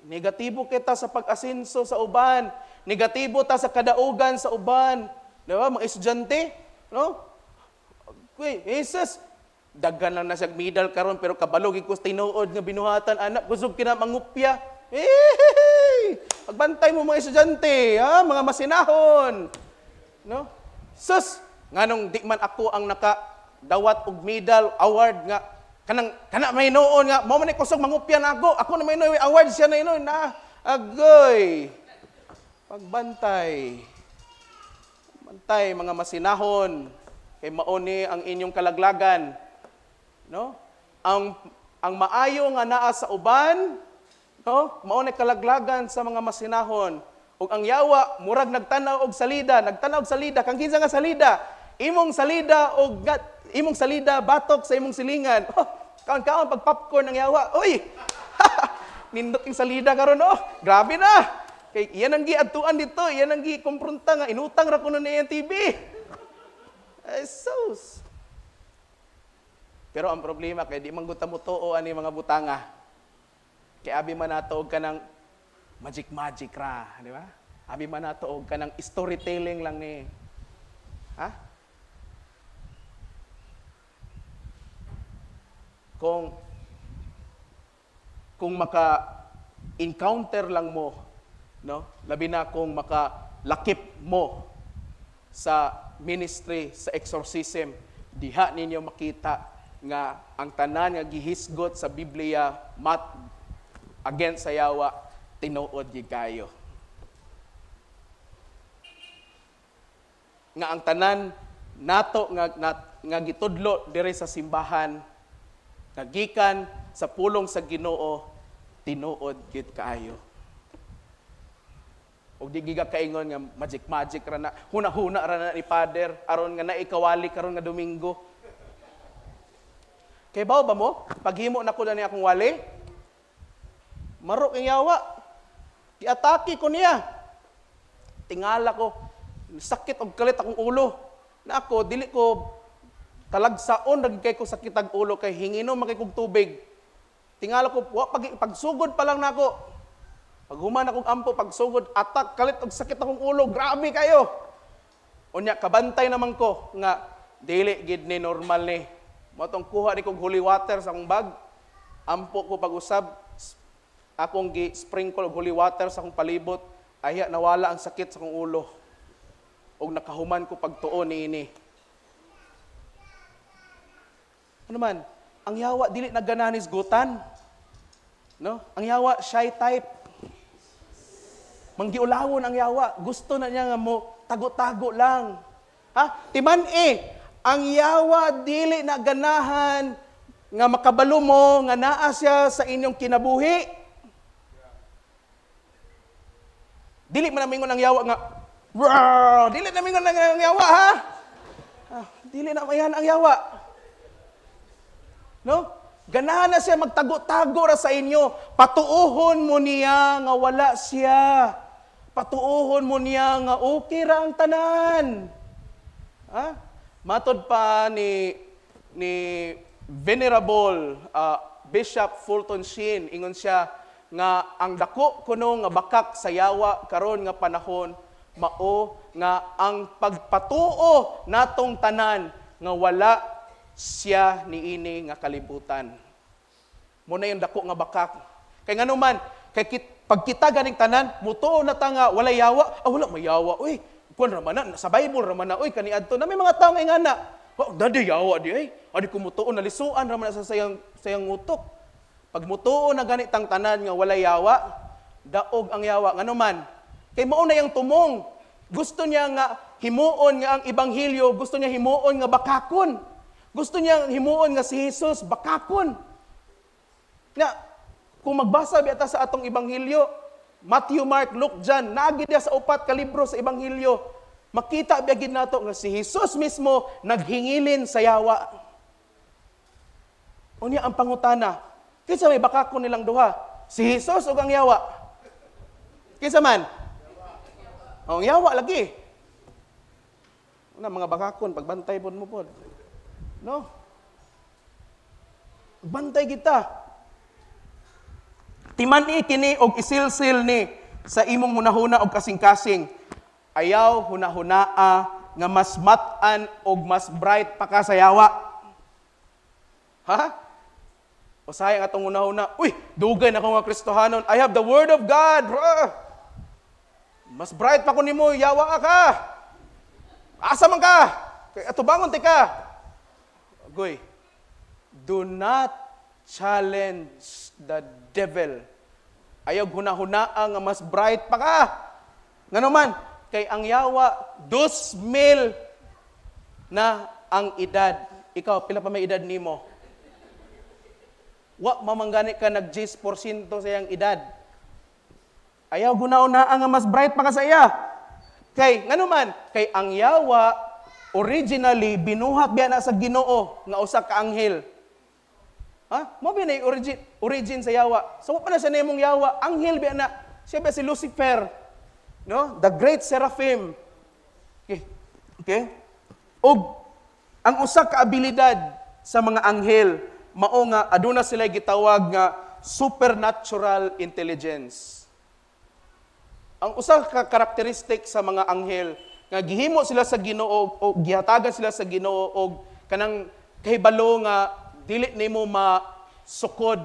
Negatibo kita sa pag-asinso sa uban. Negatibo ta sa kadaugan sa uban. Di ba, mga estudyante? No? Uy, Jesus, daghan lang na siyang medal karon pero kabalo gid ko sa tinuod nga binuhatan anak, kusog kina mangupya. Eh, pagbantay mo mga estudyante, ha, mga masinahon. No? Sus, nganong di man ako ang nakadawat og medal award nga kanang kana may noon nga mao man ni kusog mangupya na ako. Ako na may noon award siya na inoon na. Agoy. Pagbantay. Bantay mga masinahon kay mao ni ang inyong kalaglagan. No? Ang maayo nga naa sa uban, no? Mao ni kalaglagan sa mga masinahon. Ug ang yawa murag nagtan-aw og salida, nagtan-aw og salida kang kinsa nga salida? Imong salida og imong salida batok sa imong silingan. Oh, kaon-kaon pag popcorn ang yawa. Uy. Nindot ing salida karon, oh. Grabe na. Kay iyan ang giadtuan dito, iyan ang gikompronta nga inutang ra kuno ni iyang TV. Ay sus. Pero ang problema kay di man gud ta motuo ani mga butanga. Kay abi man nato og kanang magic ra, di ba? Abi man nato og kanang storytelling lang ni. Ha? Kung maka-encounter lang mo, no? Labi na kung makalakip mo sa ministry sa exorcism, diha ninyo makita nga ang tanan nga gihisgot sa Biblia mat against sa yawa, tinuod gid kayo. Nga ang tanan nato nga gitudlo diri sa simbahan, nga gikan sa pulong sa Ginoo, tinuod gid kaayo. Og di giga kaingon nga magic ra na, huna-huna ra na ni Father aron nga naikawali karon nga Domingo. Kay bawo ba mo? Paghimo nako na ni akong wali. Maro kang yawa. Giatake ko niya. Tingala ko. Sakit og kalit akong ulo. Na ako dili ko talagsaon ra kay ko sakit ag ulo kay hinginom man kay kog tubig. Tingala ko wa pagsugod pa lang nako. Paghuman akong ampo pagsugod atak kalit og sakit akong ulo, grabe kayo. Unya kabantay naman ko nga dili gid ni normal ni. Mao tong kuha ni kog holy water sa akong bag. Ampo ko pag-usab, akong gi-sprinkle og holy water sa akong palibot, ayha nawala ang sakit sa akong ulo. Og nakahuman ko pagtuo niini. Ano man, ang yawa dili na hisgutan. No? Ang yawa shy type. Manggiulawon ang yawa, gusto na niya nga mo tago-tago lang. Ha? Timan eh, ang yawa dili na ganahan nga makabalo mo nga naa siya sa inyong kinabuhi. Dili man mingon ang yawa nga "Roar!" Dili na mingon ang yawa, ha? Ah, dili na mayan ang yawa. No? Ganahan na siya magtago-tago ra sa inyo. Patuohon mo niya nga wala siya. Patuohon mo niya nga okay ra ang tanan. Ha? Matod pa ni Venerable Bishop Fulton Sheen, ingon siya nga ang dako kuno nga bakak sa yawa karon nga panahon mao nga ang pagpatuo natong tanan nga wala siya niini nga kalibutan. Muna yung dako nga bakak. Kay ngano man, kay pag kita ganing tanan, mutuo na ta nga walay yawa, ah, wala may yawa, uy, kuan ra man na, sa Bible ra man na, uy, kaniadto na may mga tawo nga ingana. Oh, dadi yawa di ay. Adi ko mutuo nalisuan ra man na sa sayang utok. Pag mutuo na gani tang tanan nga walay yawa, daog ang yawa. Ngano man, kay mao na yang tumong. Gusto niya nga himuon nga ang ebanghelyo, gusto niya himuon nga bakakon. Gusto niya himuon nga si Jesus bakakon. Na kung magbasa biya ta sa atong ebanghelyo, Matthew, Mark, Luke, John, naagi diya sa upat ka libro sa ebanghelyo, makita biya gid nato nga si Jesus mismo naghingilin sa yawa. Unya ang pangutana, kinsa may bakakon nilang duha? Si Jesus o ang yawa? Kinsa man? O, ang yawa lagi. Una mga bakakon, pagbantay pod mo pod. No? Bantay kita. Timan-i kini og isilsil ni sa imong hunahuna og kasing-kasing. Ayaw hunahunaa nga mas mat-an og mas bright pa ka sa yawa. Ha? Usahay ang atong hunahuna, uy, dugay na ko nga Kristohanon. I have the word of God. Mas bright pa ko nimo, yawa ka. Asa man ka? Kay atubangon ti ka. Agoy, do not challenge the devil. Ayaw hunahunaa nga mas bright pa ka. Ngano man, kay ang yawa, 2,000 na ang edad. Ikaw, pila pa may edad nimo? Wa mamanggani ka nag 10% sa iyang edad. Ayaw hunahunaa nga mas bright pa ka sa iya. Kay, ngano man, kay ang yawa, originally, binuhat biya na sa Ginoo nga usa ka anghel. Ha? Mo ba na origin sa yawa? So, wa pa na siya nimong yawa. Anghel biya na. Siya ba si Lucifer? No? The great seraphim. Okay. Okay? Og ang usa ka abilidad sa mga anghel, mao nga aduna sila gitawag nga supernatural intelligence. Ang usa ka karakteristik sa mga anghel nga gihimo sila sa Ginoo o gihatagan sila sa Ginoo og kanang kahibalo nga dili nimo masukod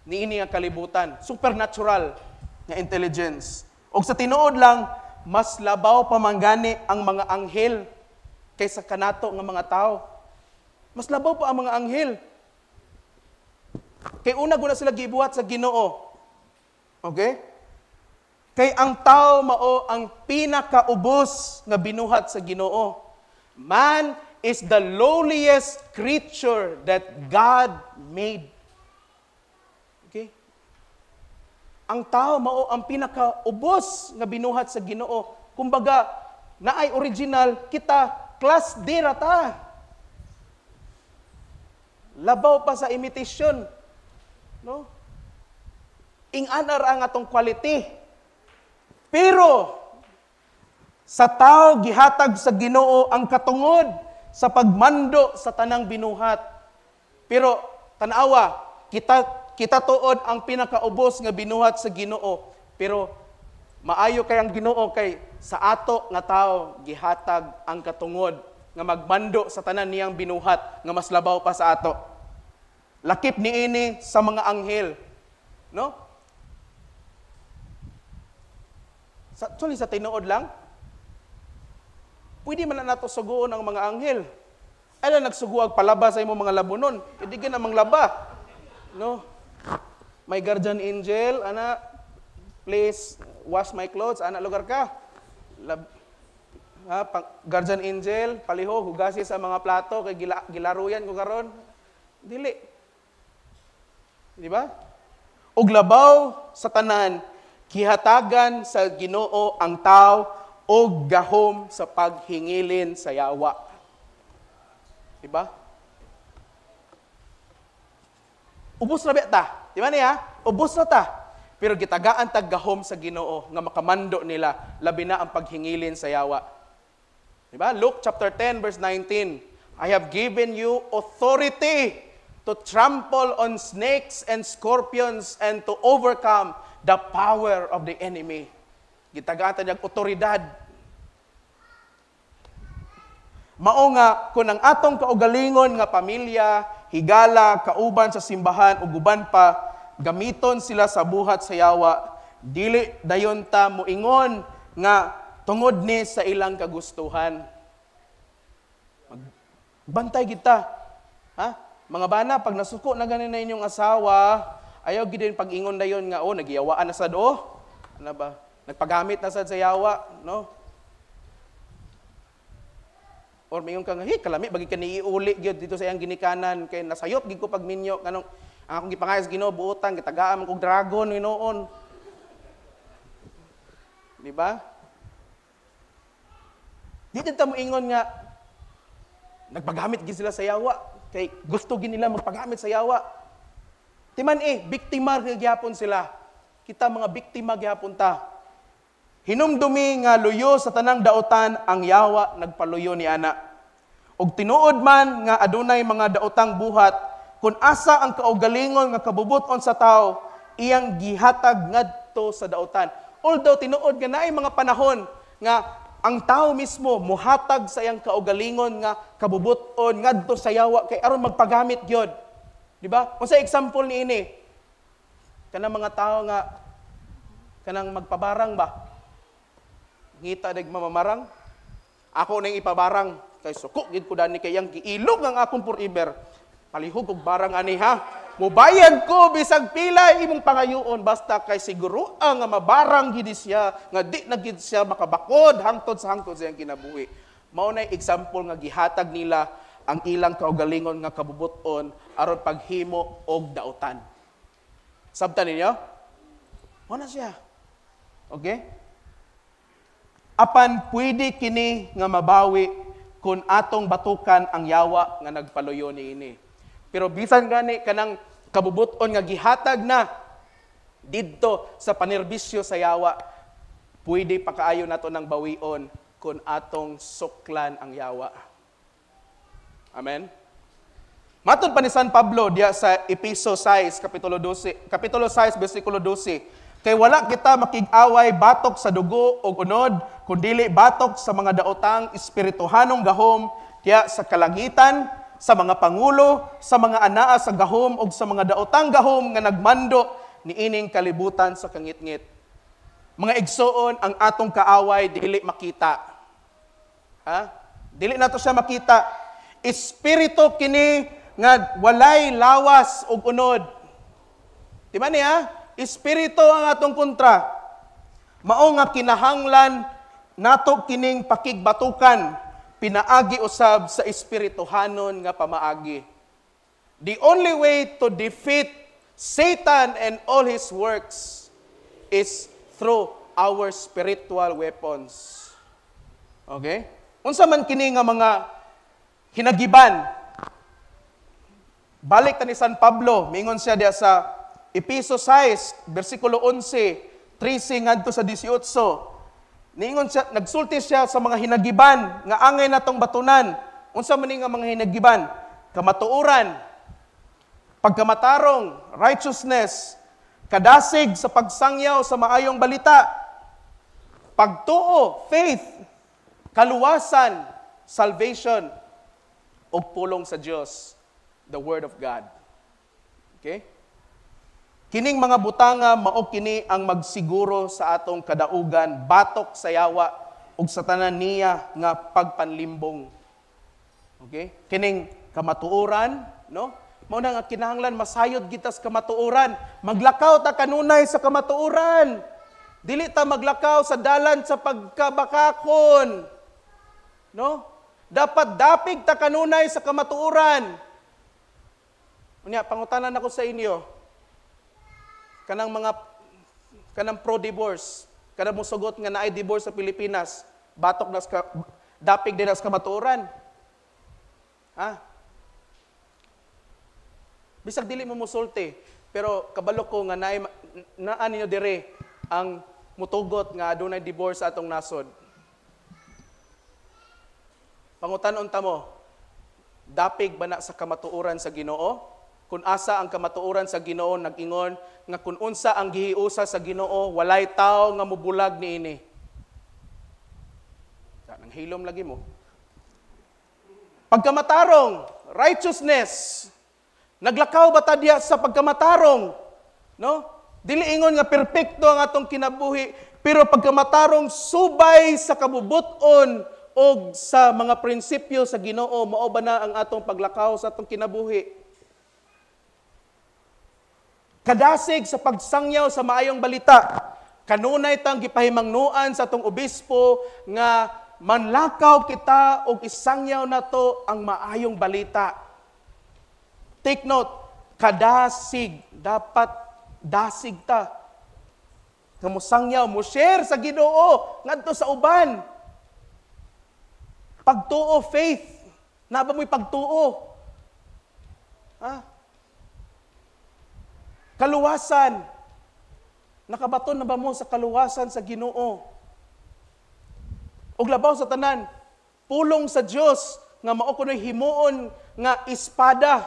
niini nga kalibutan, supernatural nga intelligence. Og sa tinuod lang, mas labaw pa manggani ang mga anghel kaysa kanato nga mga tao. Mas labaw pa ang mga anghel. Kay una guna sila gibuhat sa Ginoo. Okay? Kay ang tao mao ang pinakaubos nga binuhat sa Ginoo. Man is the lowliest creature that God made. Okay? Ang tao mao ang pinakaubos nga binuhat sa Ginoo. Kumbaga, naay original kita class D ra ta. Labaw pa sa imitation. No? Ing-ana ra ang atong quality. Pero sa tao gihatag sa Ginoo ang katungod sa pagmando sa tanang binuhat. Pero tan-awa, kita tuod ang pinakaubos nga binuhat sa Ginoo. Pero maayo kay ang Ginoo kay sa ato nga tao gihatag ang katungod nga magmando sa tanan niyang binuhat nga mas labaw pa sa ato. Lakip niini sa mga anghel. No? Sa tinuod lang, Pwede man na nato suguon ang mga anghel. Ay lang nagsugo og palaba sa imong mga labunon. Hindi ka na manglaba. No? My guardian angel, ana, please wash my clothes. Ana, lugar ka. Lab, ha, pang, guardian angel, palihog, hugasi sa mga plato, kay gilaruyan ko karon. Dili. Di ba? Ug labaw sa tanan, gihatagan sa Ginoo ang tao og gahom sa paghingilin sa yawa. Di ba? Ubos na ta. Di ba niya? Ubos na ta. Pero gitagaan tag gahom sa Ginoo nga makamando nila, labi na ang paghingilin sa yawa. Di ba? Luke chapter 10 verse 19. "I have given you authority to trample on snakes and scorpions and to overcome the power of the enemy." Gitagaan ta niyang otoridad. Mao nga kung ang atong kaugalingon nga pamilya, higala, kauban sa simbahan ug uban pa gamiton sila sa buhat sa yawa, dili dayon ta moingon nga tungod ni sa ilang kagustuhan. Magbantay kita. Ha? Mga bana, pag nasuko na ganin na inyong asawa, ayaw gid pag-ingon dayon nga, "Oh, nagiyawaan na sad oh." Ano ba? Nagpagamit na sad sa yawa, no? Or mingon ka nga, "Hey, kalami bagi ka niiuli gyud dito sa iyang ginikanan kay nasayop gid ko pagminyo kanong ang akong gipangayos Ginoo buotan gitagaan man kog dragon hinuon." Di ba? Di din ta moingon nga nagpagamit gid sila sa yawa kay gusto gid nila magpagamit sa yawa. Timan eh, biktima gyapon sila. Kita mga biktima gyapon ta. Hinumdumi nga luyo sa tanang daotan ang yawa nagpaluyo ni ana. Og tinuod man nga adunay mga daotang buhat, kung asa ang kaugalingon nga kabubut-on sa tao, iyang gihatag ngadto sa daotan. Although tinuod nga naay mga panahon nga ang tao mismo muhatag sa iyang kaugalingon nga kabubut-on ngadto sa yawa kay aron magpagamit gyud. Di ba? Unsa example niini? Kanang mga tao nga kanang magpabarang ba? Ngita dag mamamarang. Ako nang ipabarang kay suko gid ko dani kay yang giilog ang akong forever. Palihog og barang ani ha. Mubayad ko bisag pila imong pangayoon basta kay siguro ang nga mabarang gid siya nga di na gid siya makabakod hangtod sa iyang kinabuhi. Mao nay example nga gihatag nila ang ilang kaugalingon nga kabubut-on aron paghimo og daotan. Sabtan ninyo? Mao na siya. Okay? Apan pwede kini nga mabawi kung atong batukan ang yawa nga nagpaluyo niini. Pero bisan gani kanang kabubut-on nga gihatag na didto sa panerbisyo sa yawa, pwede pa kaayo nato nang bawion kung atong suklan ang yawa. Amen. Matod pa ni San Pablo diya sa Epeso 6 kapitulo 12, kapitulo 6 bersikulo 12, kay wala kita makig-away batok sa dugo o unod, kundili batok sa mga daotang espirituhanong gahom diya sa kalangitan, sa mga pangulo, sa mga anaa sa gahom o sa mga daotang gahom nga nagmando niining kalibutan sa kangitngit. Mga igsoon, ang atong kaaway dili makita. Ha? Dili nato siya makita. Espiritu kini nga walay lawas ug unod. Di ba niya? Espiritu ang atong kontra. Mao nga kinahanglan nato kining pakigbatukan pinaagi usab sa espirituhanon nga pamaagi. The only way to defeat Satan and all his works is through our spiritual weapons. Okay? Unsa man kini nga mga hinagiban? Balik ta ni San Pablo, mingon siya diya sa Epeso 6, bersikulo 11, 13 ngadto sa 18. Niingon siya, nagsulti siya sa mga hinagiban nga angay natong batunan. Unsa man ni nga mga hinagiban? Kamatuoran, pagkamatarong, righteousness, kadasig sa pagsangyaw sa maayong balita, pagtuo, faith, kaluwasan, salvation, ug pulong sa Dios, the word of God. Okay? Kining mga butanga mao kini ang magsiguro sa atong kadaugan batok sa yawa ug sa tanan niya nga pagpanlimbong. Okay? Kining kamatuoran, no? Mao na nga kinahanglan masayod kita sa kamatuoran. Maglakaw ta kanunay sa kamatuoran. Dili ta maglakaw sa dalan sa pagkabakakon. No? Dapat dapig ta kanunay sa kamatuoran. Unya, pangutanan ako sa inyo. Kanang mga kanang pro-divorce, kanang musugot nga naay divorce sa Pilipinas, batok na sa dapig din sa kamatuoran. Ha? Bisag dili mo musulti, pero kabalo ko nga naay naa ninyo dire ang mutugot nga adunay divorce sa atong nasod. Pangutan-on ta mo, dapig ba na sa kamatuoran sa Ginoo? Kung asa ang kamatuoran sa Ginoo nag-ingon nga kung unsa ang gihiusa sa Ginoo, walay tawo nga mobulag niini. Sa nang hilom lagi mo. Pagkamatarong, righteousness. Naglakaw ba ta diya sa pagkamatarong? No? Dili ingon nga perpekto ang atong kinabuhi, pero pagkamatarong subay sa kabubuton og sa mga prinsipyo sa Ginoo, mao ba na ang atong paglakaw sa atong kinabuhi? Kadasig sa pagsangyaw sa maayong balita. Kanunay tang gipahimangnuan sa atong obispo nga manlakaw kita og isangyaw nato ang maayong balita. Take note, kadasig, dapat dasig ta. Nga mosangyaw, mo share sa Ginoo ngadto sa uban. Pagtuo, faith. Naa ba mo'y pagtuo? Ha? Kaluwasan. Nakabaton na ba mo sa kaluwasan sa Ginoo? Ug labaw sa tanan, pulong sa Dios nga mao kuno'y himuon nga espada.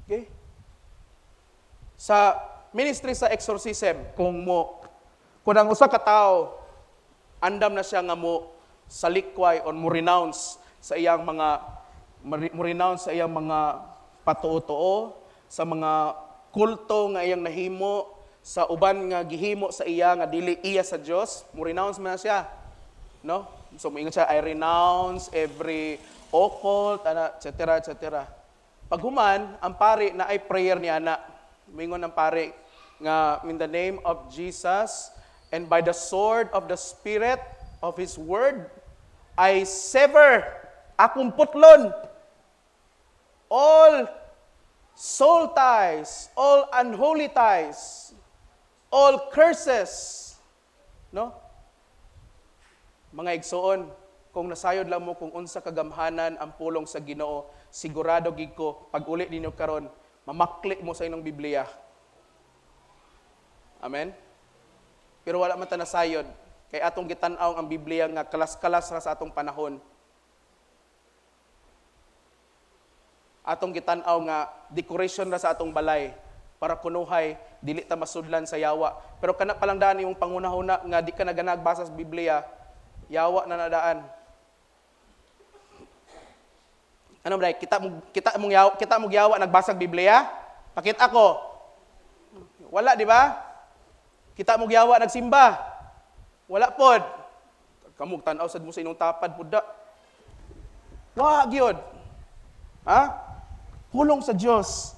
Okay? Sa ministry sa exorcism, kung ang usa ka tawo andam na siya nga mo salikway or mo renounce sa iyang mga mo renounce sa iyang mga patuo-tuo, sa mga kulto nga iyang nahimo, sa uban nga gihimo sa iya nga dili iya sa Dios, mo renounce man na siya. No? So moingon siya, I renounce every occult, ana, et cetera, et cetera. Paghuman, ang pari na ay prayer niya na. Moingon ang pari nga in the name of Jesus and by the sword of the Spirit of His Word, I sever, akong putlon, all soul ties, all unholy ties, all curses. No? Mga igsoon, kung nasayod lang mo kung unsa kagamhanan ang pulong sa Ginoo, sigurado gid ko pag uli ninyo karon, mamakli mo sa inyong Biblia. Amen? Pero wala man ta nasayod kay atong gitan-aw ang Biblia nga kalas-kalas ra sa atong panahon. Atong gitan-aw nga decoration ra sa atong balay para kunuhay dili ta masudlan sa yawa. Pero kana palang daan imong pangunahuna nga di ka naganag basa sa Biblia, yawa na nadaan. Ano ba kita mong yawa nagbasa og Biblia? Pakita ko. Wala, di ba? Kita mong yawa nagsimba. Wala pod. Kamog tan-aw sad mo sa inyong tapad pud da. Wa gyud. Ha? Pulong sa Dios.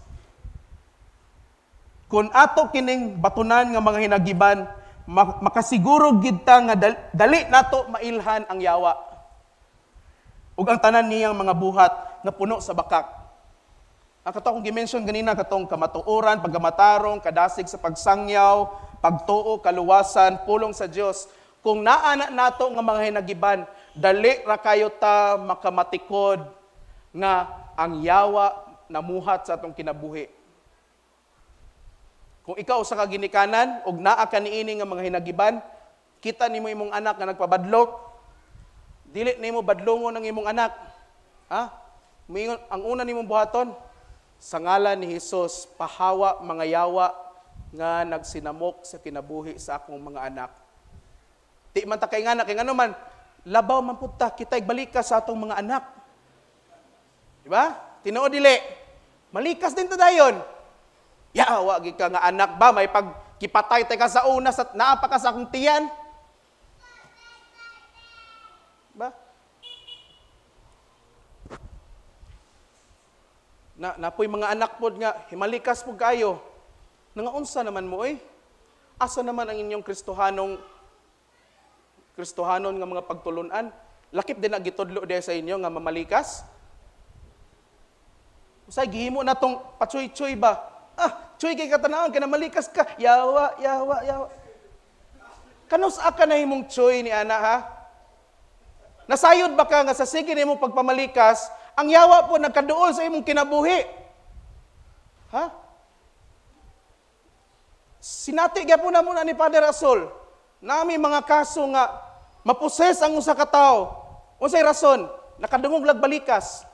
Kung ato kining batunan nga mga hinagiban, makasiguro gid ta nga dali nato mailhan ang yawa ug ang tanan niyang mga buhat nga puno sa bakak. Ang kato akong gi-mention ganina, katong kamatuoran, pagkamatarong, kadasig sa pagsangyaw, pagtuo, kaluwasan, pulong sa Dios. Kung naa na nato nga mga hinagiban, dali ra kayo ta makamatikod nga ang yawa namuhat sa atong kinabuhi. Kung ikaw sa kaginikanan og naa ka niini nga mga hinagiban, kita nimo imong anak nga nagpabadlok, dili nimo badlongon ang imong anak. Ha? Mingon, ang una nimong buhaton, sa ngalan ni Hesus, pahawa mga yawa nga nagsinamok sa kinabuhi sa akong mga anak. Di man ta kay ngana, kay ngano man, labaw man pud ta, kita'y balikas sa atong mga anak. Di ba? Tinuod dili. Malikas din ta dayon. Yawa gid ka nga anak ba, may pag Kipatay tay ka sa una sa naa pa ka sa akong tiyan. Ba? Na napoy mga anak pod nga himalikas pud kayo. Nangaunsa naman mo oy? Asa naman ang inyong Kristohanon nga mga pagtulunan? Lakip din na gitudlo diha sa inyo nga mamalikas? Usay gihimo na tong pachuy-chuy ba? Ah, chuy kay katanawon kay namalikas ka. Yawa, yawa, yawa. Kanus-a ka na himong chuy ni ana ha? Nasayod ba ka nga sa sige nimo pagpamalikas, ang yawa po nagkaduol sa imong kinabuhi? Ha? Sinati gyapon na muna ni Father Asol. Nami mga kaso nga maposes ang usa ka tawo. Unsay rason? Nakadungog lag balikas.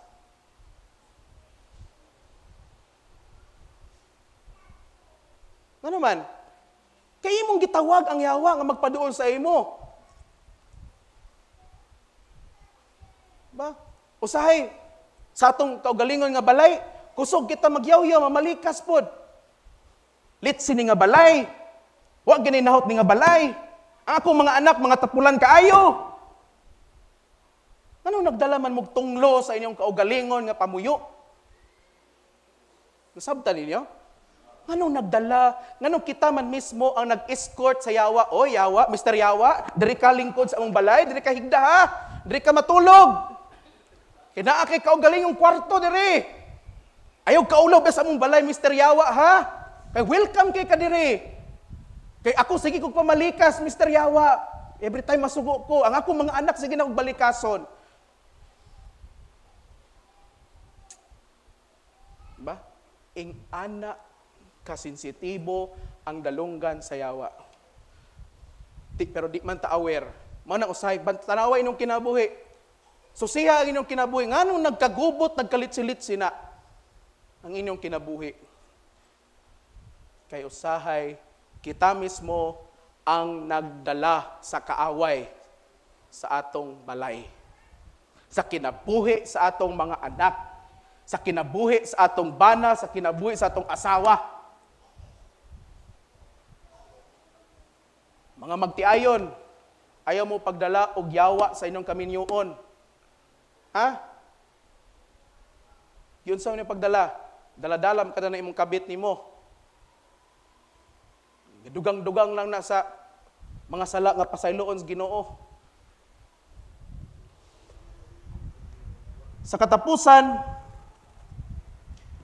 Ano man? Kay imong gitawag ang yawa nga magpaduol sa imo. Ba? Usahay sa atong kaugalingon nga balay, kusog kita magyawyaw, mamalikas pod. Litsi ni nga balay. Wa gani nahot ni nga balay. Ang akong mga anak, mga tapulan kaayo. Anong nagdala man mog tunglo sa inyong kaugalingon nga pamuyo? Nasabtan ninyo? Anong nagdala? Nganong kita man mismo ang nag-escort sa yawa? O yawa, Mr. Yawa, diri ka lingkod sa among balay, diri ka higda ha, diri ka matulog. Kaya naa kay kaugalingong kwarto diri. Ayaw kaulaw ba sa among balay, Mr. Yawa ha? Kay welcome kay ka diri. Kay ako sige kog pamalikas, Mr. Yawa. Every time masugo ko, ang akong mga anak sige na og balikason. Ba? Ing ana kasensitibo ang dalunggan sa yawa. Pero di man ta aware. Mao na usahay tanawa inyong kinabuhi. Susiha ang inyong kinabuhi. Nganong nagkagubot, nagkalitsi-litsi na ang inyong kinabuhi. Kay usahay kita mismo ang nagdala sa kaaway sa atong balay. Sa kinabuhi sa atong mga anak, sa kinabuhi sa atong bana, sa kinabuhi sa atong asawa. Mga magtiayon, ayaw mo pagdala og yawa sa inyong kaminyoon. Ha? Yun sa inyong pagdala, daladalam ka na imong kabit nimo. Dugang-dugang lang na sa mga sala nga pasayloon sa Ginoo. Sa katapusan,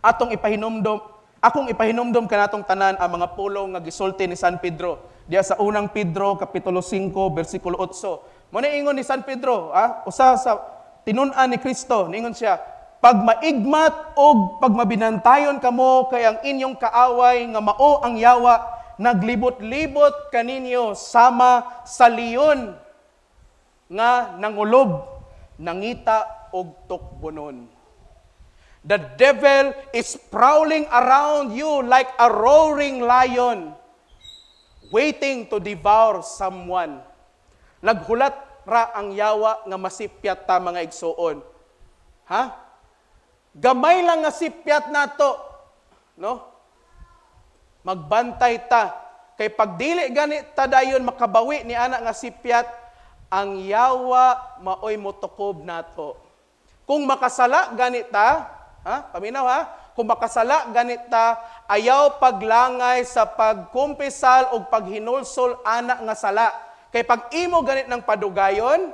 atong ipahinumdom, akong ipahinumdom kanatong tanan ang mga pulong nga gisulti ni San Pedro. Diya sa unang Pedro kapitulo 5 bersikulo 8. Mo ni ingon ni San Pedro, usa sa tinun-an ni Kristo, niingon siya, pagmaigmat og pagmabinantayon kamo kay ang inyong kaaway nga mao ang yawa naglibot-libot kaninyo sama sa leon nga nangulob, nangita og tukbonon. The devil is prowling around you like a roaring lion, waiting to devour someone. Naghulat ra ang yawa nga masipyat ta mga igsuon. Ha? Gamay lang nga sipyat nato, no? Magbantay ta. Kay pagdili gani ta dayon makabawi ni ana nga sipyat, ang yawa maoy motukob nato. Kung makasala gani ta, ha? Paminaw ha? Kung makasala gani ta, ayaw paglangay sa pagkumpisal o paghinulsol ana nga sala. Kay pag imo ganit ng padugayon,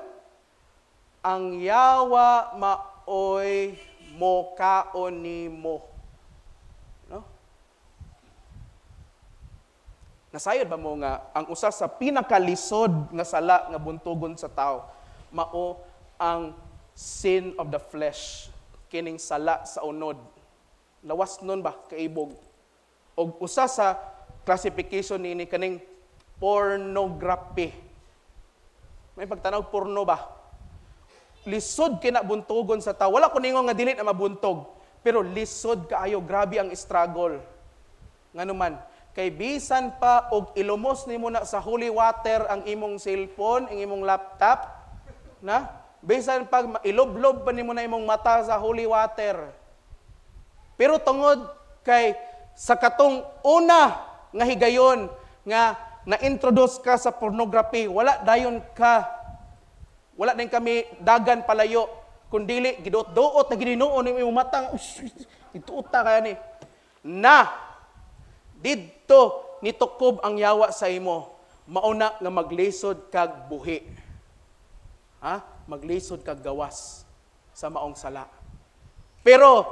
ang yawa maoy mokaon nimo. No? Nasayod ba mo nga ang usa sa pinakalisod nga sala nga buntugon sa tao mao ang sin of the flesh, kining sala sa unod. Lawas nun ba kaibog? Og usa sa classification niini kaning pornography. May pagtanaw porno ba? Lisod kina buntugon sa tao. Wala ko ningon nga dili na mabuntog, pero lisod kaayo, grabe ang struggle. Nganuman, kay bisan pa og ilumos nimo na sa holy water ang imong cellphone, ang imong laptop, na? Bisan pa iloblob pa nimo na imong mata sa holy water. Pero tungod kay sa katong una nga higayon Nga na-introduce ka sa pornography, wala dayon ka, wala din kami dagan palayo, kundili giduot-duot na gidinuon ni imong matang, ituot ta kaya ni. Na didto nitukob ang yawa sa imo, mauna nga maglisod kag buhi. Ha? Maglisod kag gawas sa maong sala. Pero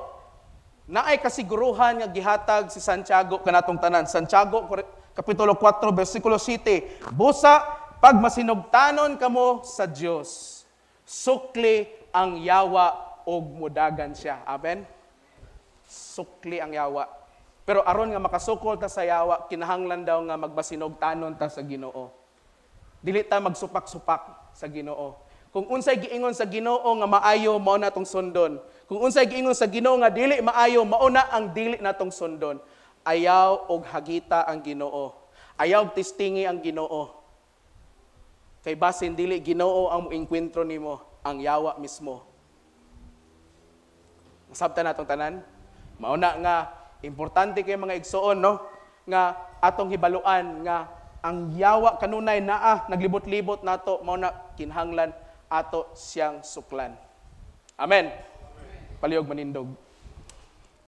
naay kasiguruhan nga gihatag si Santiago kanatong tanan. Santiago kapitulo 4 bersikulo 7, "Busa pag masinugtanon kamo sa Dios, sukli ang yawa og mudagan siya." Amen. Sukli ang yawa. Pero aron nga makasukol ta sa yawa, kinahanglan daw nga magmasinugtanon ta sa Ginoo. Dili ta magsupak-supak sa Ginoo. Kung unsay giingon sa Ginoo nga maayo, mao na tong sundon. Kung unsay giingon sa Ginoo nga dili maayo, mao na ang dili natong sundon. Ayaw og hagita ang Ginoo. Ayaw og testingi ang Ginoo. Kay basin dili Ginoo ang moengkwentro nimo, ang yawa mismo. Nasabtan natong tanan? Mao na nga importante kay, mga igsoon, no, nga atong hibaluan nga ang yawa kanunay naa naglibot-libot nato, mao na kinahanglan ato siyang suklan. Amen. Palihog manindog.